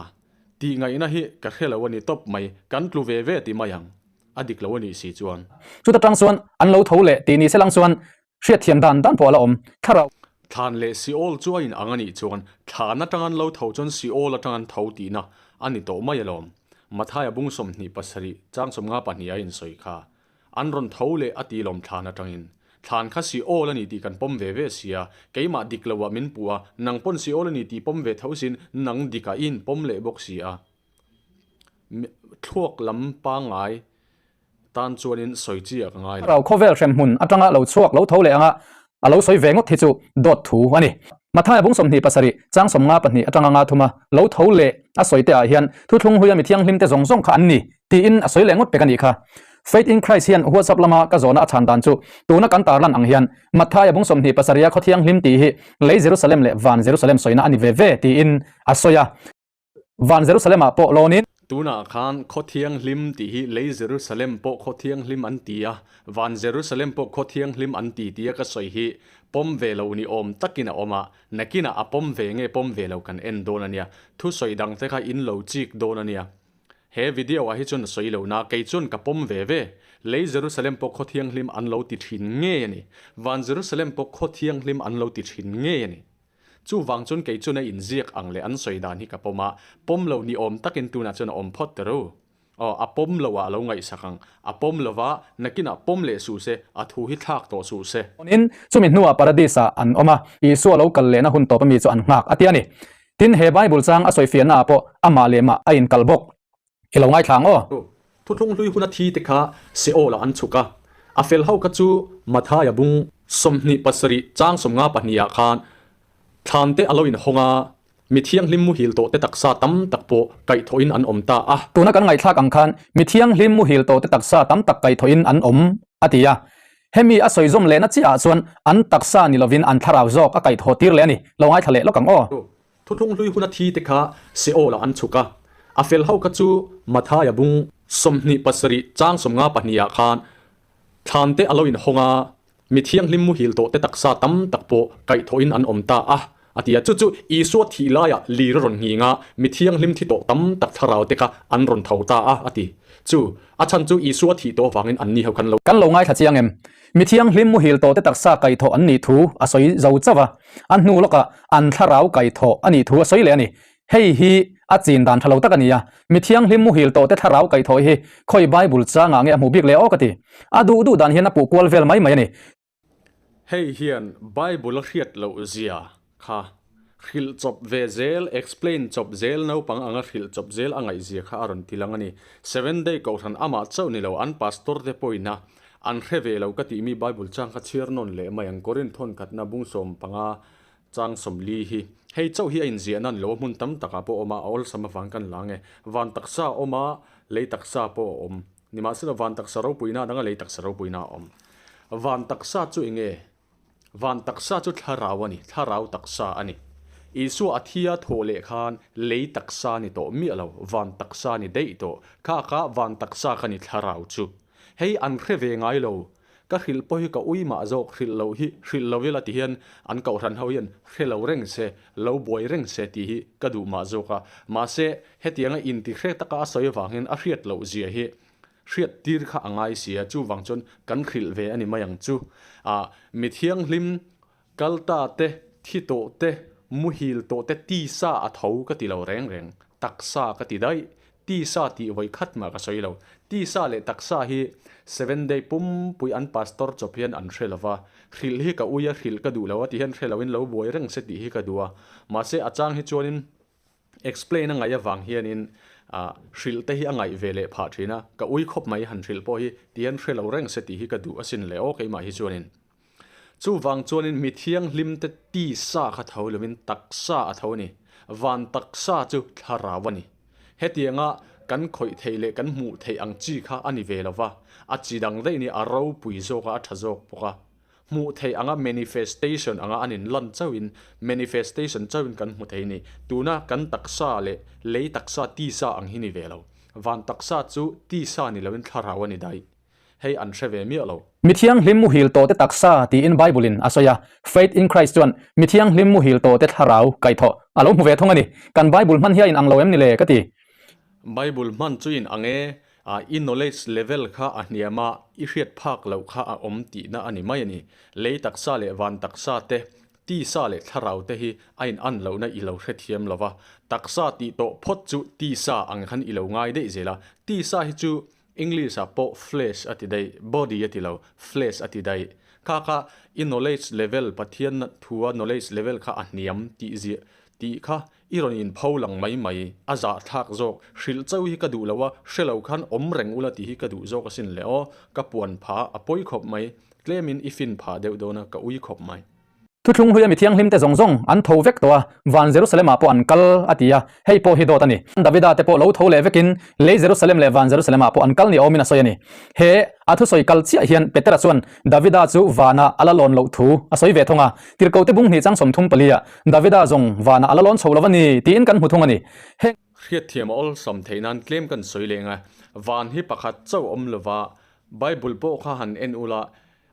tih ngaihna hi ka hre lo a ni tawp mai, kan tlu ve ve ti mai ang, a dik lo a nih si chuan. Chuta tang chuan an lo tho leh tih ni se lang chuan Hriatthiam dan dan pawh a la awm thlarau. Thlan leh Seol chu a inang a nih chuan thlan atang an lo tho chuan Seol atang an tho tihna a ni tawh mai alawm. Mathaia bung 27 chang 52 a insawi kha. An rawn tho leh a ti lawm thlan atangin. Thlan kha Seol a ni tih kan pawm ve ve sia, keimah dik loah min puh a, nang pawn Seol a ni tih pawm ve tho sin, nang dikah i inpawm leh bawk si a. Thluak lam pangngai Tan chuanin sawi chi a ka ngai lo. Thlarau khawvel hremhmun atanga lo chhuak lo tho leh anga a lo sawi ve ngawt hi chu dawt thu a ni. Mathaia bung 27, chang 52 atanga nga thuma lo tho leh a sawi te ah hian thuthlung huia mi thianghlim te zawng zawng kha an ni tiin a sawi leh ngawt pek a nih kha. Faith in Christ hian WhatsApp lama ka zawhna a chhan dan chu tuna kan tarlan ang hian Mathaia bung 27 a khaw thianghlim tih hi lei Jerusalem leh van Jerusalem sawina a ni ve ve tiin a sawi a. Van Jerusalem ah pawh lawnin. Tunah khan khaw thianghlim tih hi lei Jerusalem pawh khaw thianghlim an ti a, van Jerusalem pawh khaw thianghlim an ti tia ka sawi hi pawm ve lo ni awm takin a awm a, nakinah a pawm ve nge pawm ve lo kan en dawn a nia, thusawi dang te kha in lo chik dawn a nia. He video ah hi chuan a sawi lo na, kei chuan ka pawm ve ve. Lei Jerusalem pawh khaw thianghlim an lo ti thin ngei a ni, van Jerusalem pawh khaw thianghlim an lo ti thin ngei a ni. Chuvang chuan kei chuan a inziak ang leh an sawi dan hi ka pawm a, pawm lo ni awm takin tunah chuan a awm phawt ta ru. Aw, a pawm lo ah a lo ngaihsak ang. A pawm lo va, nakinah pawm leh suh se, a thu hi thlak tawh suh se. In, chumi hnuah Paradis ah an awm a, Isua lo kal lehna hun tawp ami chu an nghak a ti a ni. Tin, he Bible chang a sawifiahna ah pawh amah leh mah a inkal bawk. I lo ngaithla ang aw. Thuthlung hlui huna thi te kha Seol ah an chhuk a, a fel ho kha chu Mathaia bung 27 chang 52 ah khan thlan te a lo inhawng a, mi thianghlim muhil tawh te taksa tam tak pawh kaihthawhin an awm ta a. Tuna kan ngaihthlak ang khan mi thianghlim muhil tawh te taksa tam tak kaihthawhin an awm a ti a. Hemi a sawi zawm lehna chiah ah chuan an taksa ni lovin an thlarau zawk a kaihthawh tir leh a ni. Lo ngaithla leh lawk ang aw. Thuthlung hlui huna thi te kha Seol ah an chhuk a, a fel ho kha chu Mathaia bung 27 chang 52 ah khan thlan te a lo inhawng a, mi thianghlim muhil tawh te taksa tam tak pawh kaihthawhin an awm ta a, a ti a. Chu chu Isua thih laiah lir a rawn nghing a, mi thianghlim thi tawh tam tak thlarau te kha an rawn tho ta a, a ti. Chu a chhan chu Isua thih tawh avangin anni ho khan lo. Kan lo ngaithla chiang em? Mi thianghlim muhil tawhte taksa kaihthawh an nih thu a sawi zo chauh a, a hnu lawkah an thlarau kaihthawh a nih thu a sawi leh a ni. Hei hi a chin dan tha lo tak a ni a, mi thianghlim muhil tawhte thlarau kaihthawh hi khawi Bible changah nge a hmuh bik leh aw ka ti. A duh duh dan hian a puh kual vel mai mai a ni. Hei hian Bible a hriat loh zia kha hrilh chawp ve zel, explain chawp zel, naupang anga hrilh chawp zel a ngaihzia kha a rawn ti lang a ni. Seven Day Kohhran amah chauh ni lo, an pastor te pawhin a an hre ve lo ka tih mi Bible chang kha chhiar nawn leh mai ang, Korinth thawn khatna bung 15 chang 40 hi. Hei chauh hi a inziah nan lo a hmun tam takah pawh a awm a, a awlsam avang kan la nge. Van taksa a awm a, lei taksa pawh a awm. Nimahsela van taksa ropuina a dang a, lei taksa ropuina a awm. Van taksa chu enge? Van taksa chu thlarau a ni, thlarau taksa a ni. Isua a thi a thawh leh khan lei taksa a ni tawh miah lo, van taksa a ni daih tawh. Kha kha van taksa kha ni thlarau chu. Hei an hre ve ngai lo. Ka hrilh pawh hi ka ui mah zawk, hrilh loh hi hrilh lo ila ti hian an kohhran ho hian hre lo reng se, lo buai reng se tih hi ka duh mah zawk a. Mahse, hetianga intihre taka a sawi avangin a hriat loh zia hi Hriat tir kha a ngai si a, chuvang chuan kan hrilh ve a ni mai ang chu. Ah, mi thianghlim kal ta te, thi tawh te, muhil tawh te tisa a tho ka ti lo reng reng, taksa ka ti daih, tisa tih vawi khat mah ka sawi lo. Tisa leh taksa hi Seven Day pumpui an pastor chawp hian an hre lo va, hrilh hi ka ui a, hrilh ka duh lo a ti hian hre loin lo buai reng se tih hi ka duh a, mahse a chang hi chuanin Explain a ngaih avang hianin hrilh te hi a ngaih ve leh phah thin a, ka ui khawp mai han hrilh pawh hi ti hian hre lo reng se tih hi ka duh asin le aw keimah hi chuanin. Chuvang chuanin mi thianghlim te tisa kha tho lovin taksa a tho a ni, van taksa chu thlarau a ni. Hetianga kan khawih theih leh kan hmuh theih ang chi kha a ni ve lo va, a chi dang daih ni a ropui zawk a, a tha zawk bawk a. Hmuh theih anga manifestation anga an inlan chauhin, manifestation chauhin kan hmu thei ni. Tuna kan taksa leh lei taksa tisa ang hi ni ve lo. Van taksa chu tisa ni loin thlarau a ni daih. Hei an hre ve miah lo. Mi thianghlim muhil tawhte taksa tiin Bible-in a sawi a. Faith in Christ chuan mi thianghlim muhil tawhte thlarau kaihthawh a lo hmu ve thung a ni. Kan Bible hman hi a inang lo em ni le ka ti. Bible hman chu in ang e, i knowledge level kha a hniam a, i hriat phak loh kha a awm tihna a ni mai a ni. Lei taksa leh van taksa te, tisa leh thlarau te hi a in an lohna i lo hrethiam lo va. Taksa tih tawh phawt chu tisa ang khan i lo ngai daih zel a. Tisa hi chu English ah pawh flesh a ti daih, body a ti lo, flesh a ti daih. Kha kha i knowledge level, Pathian thua knowledge level kha a hniam tih ziah tih kha i rawn in pho lang mai mai, a zahthlak zawk, hrilh chauh hi ka duh lo a, hre lo khan awm reng ula tih hi ka duh zawk asin le aw, ka puan phah a pawi khawp mai, tlemin i fin phah deuh dawn a, ka ui khawp mai. Thuthlung hluia mi thianghlimte zawng zawng an tho vek tawh a, van Jerusalem-ah pawh an kal, a ti a. Hei pawh hi dawt a ni. Davida te pawh lo tho leh vekin lei Jerusalem leh van Jerusalem-ah pawh an kal ni awmin a sawi a ni. He a thusawi kal chiah hian Petera chuan Davida chu vanah a la lawn loh thu a sawi ve thung a. Tirhkote bung hnih chang 34 ah Davida zawng vanah a la lawn chho lo a ni tiin kan hmu thung a ni. Heng. Hriatthiam a awlsam theih nan tlem kan sawi leng a, van hi pakhat chauh awm lova Bible pawh kha han en ula,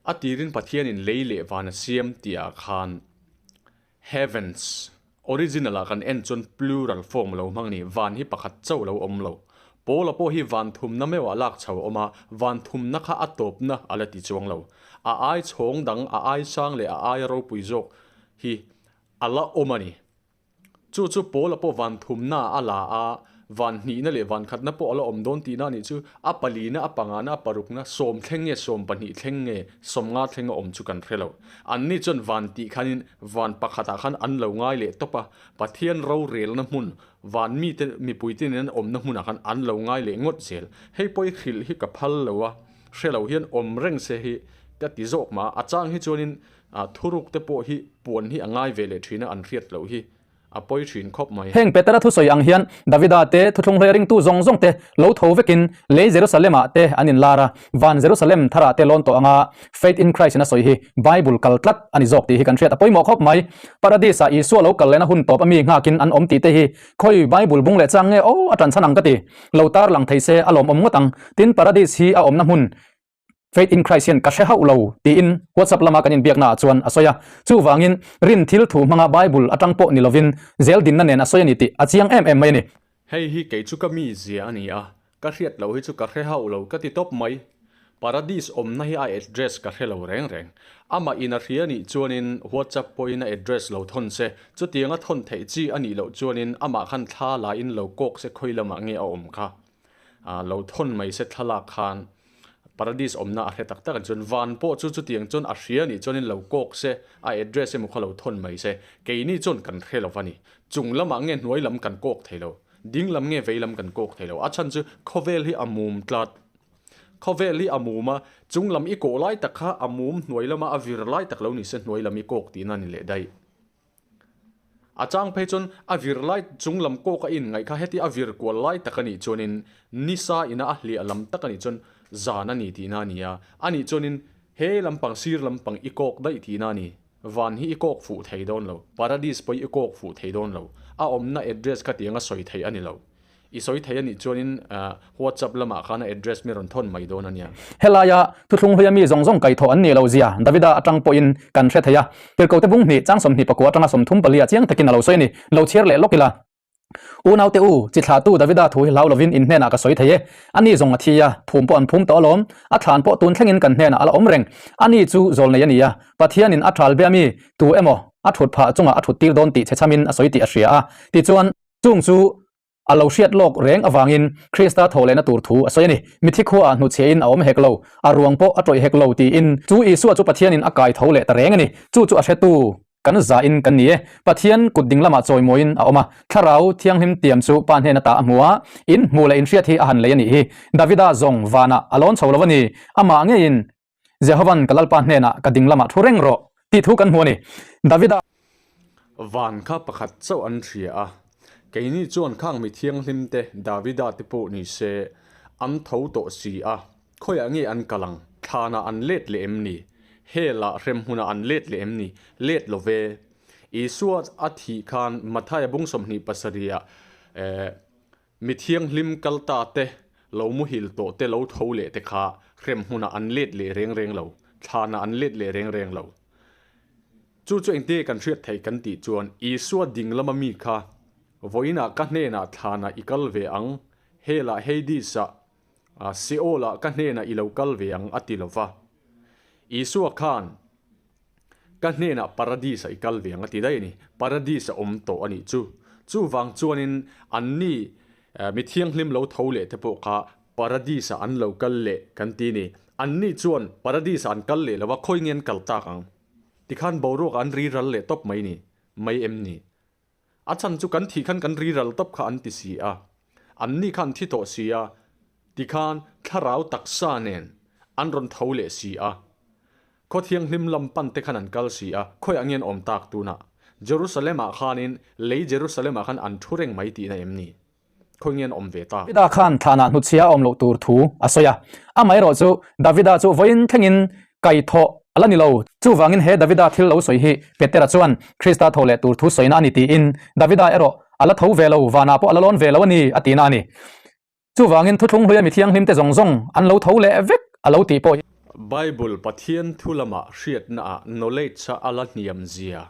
A tirin Pathianin lei leh van a siam tihah khan heavens, original ah kan en chuan plural form lo hmang a ni, van hi pakhat chauh lo awm lo. Paula pawh hi van thumna meuhah lak chho a awm a, van thumna kha a tawpna a la ti chuang lo. A ai chhawng dang, a ai sang leh a aia ropui zawk hi a la awm a ni. Chu chu Paula pawh van thumna a la a, van hnihna leh van khatna pawh a la awm dawn tihna a nih chu. A palina, a pangana, a parukna, 10 thleng nge 12 thleng nge 50 thleng a awm chu kan hre lo. Anni chuan van tih khanin van pakhatah khan an lo ngai leh tawp a, Pathian rorelna hmun, van mite, mipuite nen an awmna hmunah khan an lo ngai leh ngawt zel. Hei pawh i hrilh hi ka phal lo a, hre lo hian awm reng se hi ka ti zawk mah a. A chang hi chuanin A thuruk te pawh hi puan hi a ngai ve leh thin a, an hriat loh hi a pawi thin khawp mai. Heng Petera thusawi ang hian Davida te, thuthlung hlei ringtu zawng zawng te lo tho vekin lei Jerusalem-ah te an inlar a, van Jerusalem tharah te lawn tawh anga Faith in Christ in a sawi hi Bible kal tlat a ni zawk tih hi kan hriat a pawimawh khawp mai. Paradis-ah Isua lo kal lehna hun tawp a mi nghakin an awm tih te hi khawi Bible bung leh chang nge aw a tanchhan ang ka ti. Lo tar lang thei se a lawmawm ngawt ang. Tin, Paradis hi a awmna hmun Faith in Christ hian ka hre hauh lo tiin WhatsApp lama kan inbiaknaah chuan a sawi a. Chuvangin rin thil thu hmanga Bible atang pawh ni lovin zel dinna nen a sawi a ni tih a chiang em em mai a ni. Hei hi kei chu ka mizia a ni a, ka hriat loh hi chu ka hre hauh lo ka ti tawp mai. Paradis awmna hi a address ka hre lo reng reng. Amah in a hria nih chuanin WhatsApp pawhin a address lo thawn se, chutianga thawn theih chi a nih loh chuanin amah khan thla la in lo kawk se khawi lamah nge a awm kha. Lo thawn mai se thlalak khan Paradis awmna a hre tak tak ang chuan van pawh chu chutiang chuan a hria nih chuanin lo kawk se, a address emaw kha lo thawn mai se, keini chuan kan hre lo va ni. Chung lamah nge hnuai lam kan kawk thei lo, ding lam nge vei lam kan kawk thei lo. A chhan chu khawvel hi a mum tlat. Khawvel hi a mum a, chung lam i kawh lai tak kha a mum hnuai lama a vir lai tak lo ni se hnuai lam i kawk tihna a ni leh daih. A chang phei chuan a vir lai chung lam kawk a inngaih kha heti a vir kual lai tak a nih chuanin nisa ina a hliah lam tak a nih chuan zan a ni tihna a ni a, a nih chuanin he lampang sir lampang i kawk daih tihna a ni. Van hi i kawk fuh thei dawn lo, paradis pawh i kawk fuh thei dawn lo, a awmna address kha tianga sawi theih a ni lo. I sawi thei a nih chuanin WhatsApp lamah khan a address mi rawn thawn mai dawn a nia. Helaia thuthlung hluia mi zawng zawng kaihthawh an nih loh zia Davida atang pawhin kan hre thei a. Tirhkote bung hnih chang 24 atanga 34 a chiang takin a lo sawi a ni. Lo chhiar leh lawk ila. Unaute u, chi thlahtu Davida thu hi hlau lovin in hnenah ka sawi thei e. Ani zawng a thi a, phum pawh an phum tawh alawm. A thlan pawh tun thlengin kan hnenah a la awm reng. Ani chu zawlnei a ni a, Pathianin a ṭhal be ami tu emaw a ṭhut phah chungah a ṭhut tir dawn tih chhechhamin a sawi tih a hria a. Tichuan. Chung chu a lo hriat lawk reng avangin Krista thawh lehna tur thu a sawi a ni. Mithi khuaah hnuchhiahin a awm hek lo, a ruang pawh a tawih hek lo tiin chu Isua chu Pathianin a kai tho leh ta reng a ni. Chu chu a hretu kan zahin kan ni e. Pathian kut ding lamah chawimawiin a awm a, Thlarau Thianghlim tiam chu Pa hnena ta a hmu a, in hmuh leh inhriat hi a han lei a nih hi. Davida zawng vanah a lawn chho lo a ni, amah ngeiin Jehovan ka Lalpa hnenah ka ding lamah thu reng rawh tih thu kan hmu a ni. Davida. Van kha pakhat chauh an hria a. Keini chuan khang mi thianghlimte Davida te pawh ni se, an tho tawh si a, khawiah nge an kal ang? Thlanah an let leh em ni? Hell-ah hremhmunah an let leh em ni? Let lo ve. Isua a thih khan Mathaia bung 27ah, eh, Mi thianghlim kal ta te, lo muhil tawh te lo tho leh te kha hremhmunah an let leh reng reng lo, thlanah an let leh reng reng lo. Chu chu engte kan hriat theih kan tih chuan Isua ding lama mi kha vawiinah ka hnenah thlanah i kal ve ang, Hell-ah Hades-ah, Seol-ah ka hnenah i lo kal ve ang a ti lo va. Isua khan Ka hnenah Paradis-ah i kal ve ang a ti daih a ni. Paradis a awm tawh a nih chu. Chuvang chuanin anni mi thianghlim lo tho leh te pawh kha Paradis-ah an lo kal leh kan ti a ni. Anni chuan Paradis-ah an kal leh lo a, khawi nge an kal tak ang? Tikhan boruakah an ri ral leh tawp mai ni, mai em ni? A chhan chu kan thih khan kan riral tawp kha an ti si a, anni kha an thi tawh si a, tikhan thlarau taksa nen an rawn tho leh si a. Khaw thianghlim lam pan te khan an kal si a, khawiah nge an awm tak tunah? Jerusalem-ah khanin lei Jerusalem-ah khan an thu reng mai tihna em ni? Khawi nge an awm ve ta? Davida khan thlanah hnutchhia a awm loh tur thu a sawi a. Amaherawh chu Davida chu vawiin thlengin kaihthawh a la ni lo. Chuvangin he Davida thil lo sawi hi Petera chuan Krista tho leh tur thu sawina a ni tiin Davida erawh a la tho ve lo, vanah pawh a la lawn ve lo a ni a tihna a ni. Chuvangin thuthlung hluia mi thianghlimte zawng zawng an lo tho leh vek a lo tih pawh hi. Bible Pathian thu lamah hriatnaah knowledge a la hniam zia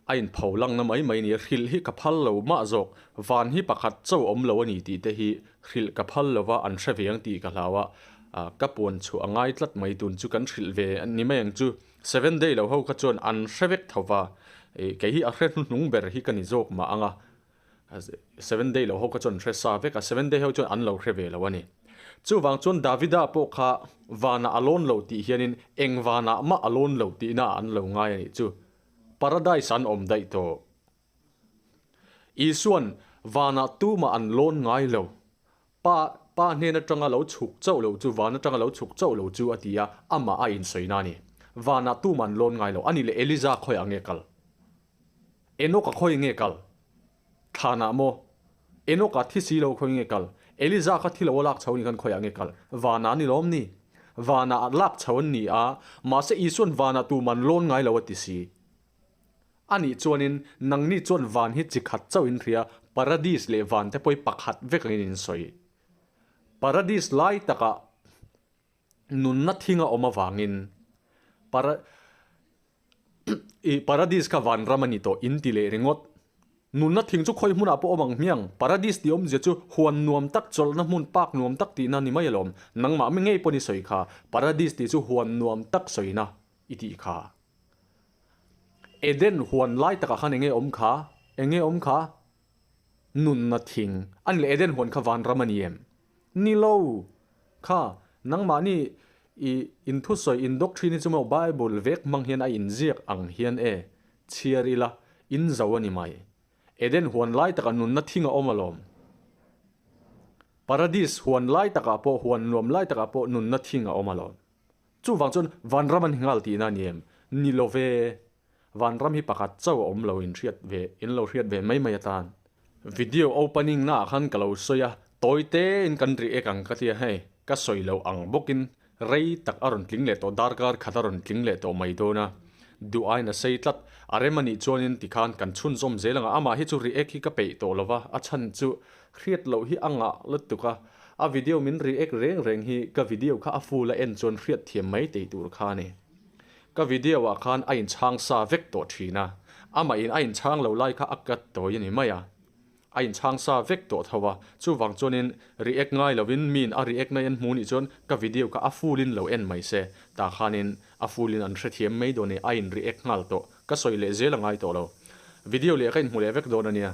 A inpho langna mai mai ni, hrilh hi ka phal lo mah zawk, van hi pakhat chauh awm lo a ni tih te hi hrilh ka phal lo va, an hre ve ang tih ka hlau a, ka puan chhuah a ngai tlat mai tun chu kan hrilh ve ni mai ang chu, seven day lo ho kha chuan an hre vek tho va, kei hi a hre hnuhnung ber hi ka ni zawk mah ang a, seven day lo ho kha chuan an hre sa vek a, seven day ho chuan an lo hre ve lo a ni. Chuvang chuan Davida pawh kha vanah a lawn lo tih hianin eng vanah mah a lawn lo tihna ah an lo ngai a nih chu. Paradise an awm daih tawh. Isuan vanah tumah an lawn ngai lo. Pa, Pa hnen atanga lo chhuk chauh loh chu, van atanga lo chhuk chauh lo chu a ti a, amah a insawina a ni. Vanah tumah an lawn ngai lo. A nih leh Eliza khawiah nge kal? Enoch-a khawi nge kal? Thlanah maw? Enoch-a thi si lo khawi nge kal? Eliza kha thi lo a lak chho ni khan khawiah nge kal? Vanah a ni lawm ni? Vanah a lak chho an ni a, mahse Isua'n vanah tuman lawn ngai lo a ti si. Anih chuanin nangni chuan van hi chi khat chauh in hria, paradis leh van te pawh hi pakhat vek angin in sawi. Paradis lai takah nunna thing a awm avangin para. I Paradis kha vanram a ni tawh in ti leh ringawt. Nunna thing chu khawi hmunah pawh awm ang hmiang. Paradis tih awmzia chu huan nuam tak, chawlhna hmun park nuam tak tihna ni mai alawm. Nangmah mi ngei pawn i sawi kha. Paradis tih chu huan nuam tak sawina i tih kha. Eden huan lai takah khan enge awm kha? Enge awm kha? Nunna thing. A ni leh Eden huan kha vanram a ni em? Ni lo. Kha, nangmahni i inthusawi in doctrine hi chu maw Bible vek hmang hian a inziak ang hian e, chhiar ila, in zo a ni mai. Eden huan lai takah nunna thing a awm alawm. Paradis huan lai takah pawh, huan nuam lai takah pawh nunna thing a awm alawm. Chuvang chuan vanram an hingal tihna a ni em? Ni lo ve. Vanram hi pakhat chauh a awm lo in hriat ve, in lo hriat ve mai mai atan. Video opening na ah khan ka lo sawi a, tawi te in kan react ang ka tia hei, ka sawi loh ang bawk in rei tak a rawn tling leh tawh, darkar khat a rawn tling leh tawh mai dawn a, duh aiin a sei tlat, a rem a nih chuan in tikhan kan chhunzawm zel ang a, amah hi chu react hi ka peih tawh lo va, a chhan chu hriat loh hi a ngah lutuk a, a video min react reng reng hi ka video kha a full a en chuan hriat thiam mai tei tur kha a ni. Ka video ah khan a inchhang sa vek tawh thin a, amah in a inchhang lo lai kha a cut tawi a ni mai a, a inchhang sa vek tawh tho a, chuvang chuanin react ngai lovin miin a react na en hmu nih chuan ka video kha a full in lo en mai se, tah khanin a full in an hrethiam mai dawn e, a in react nghal tawh, ka sawi leh zel a ngai tawh lo. Video leh ka inhmu leh vek dawn a nia.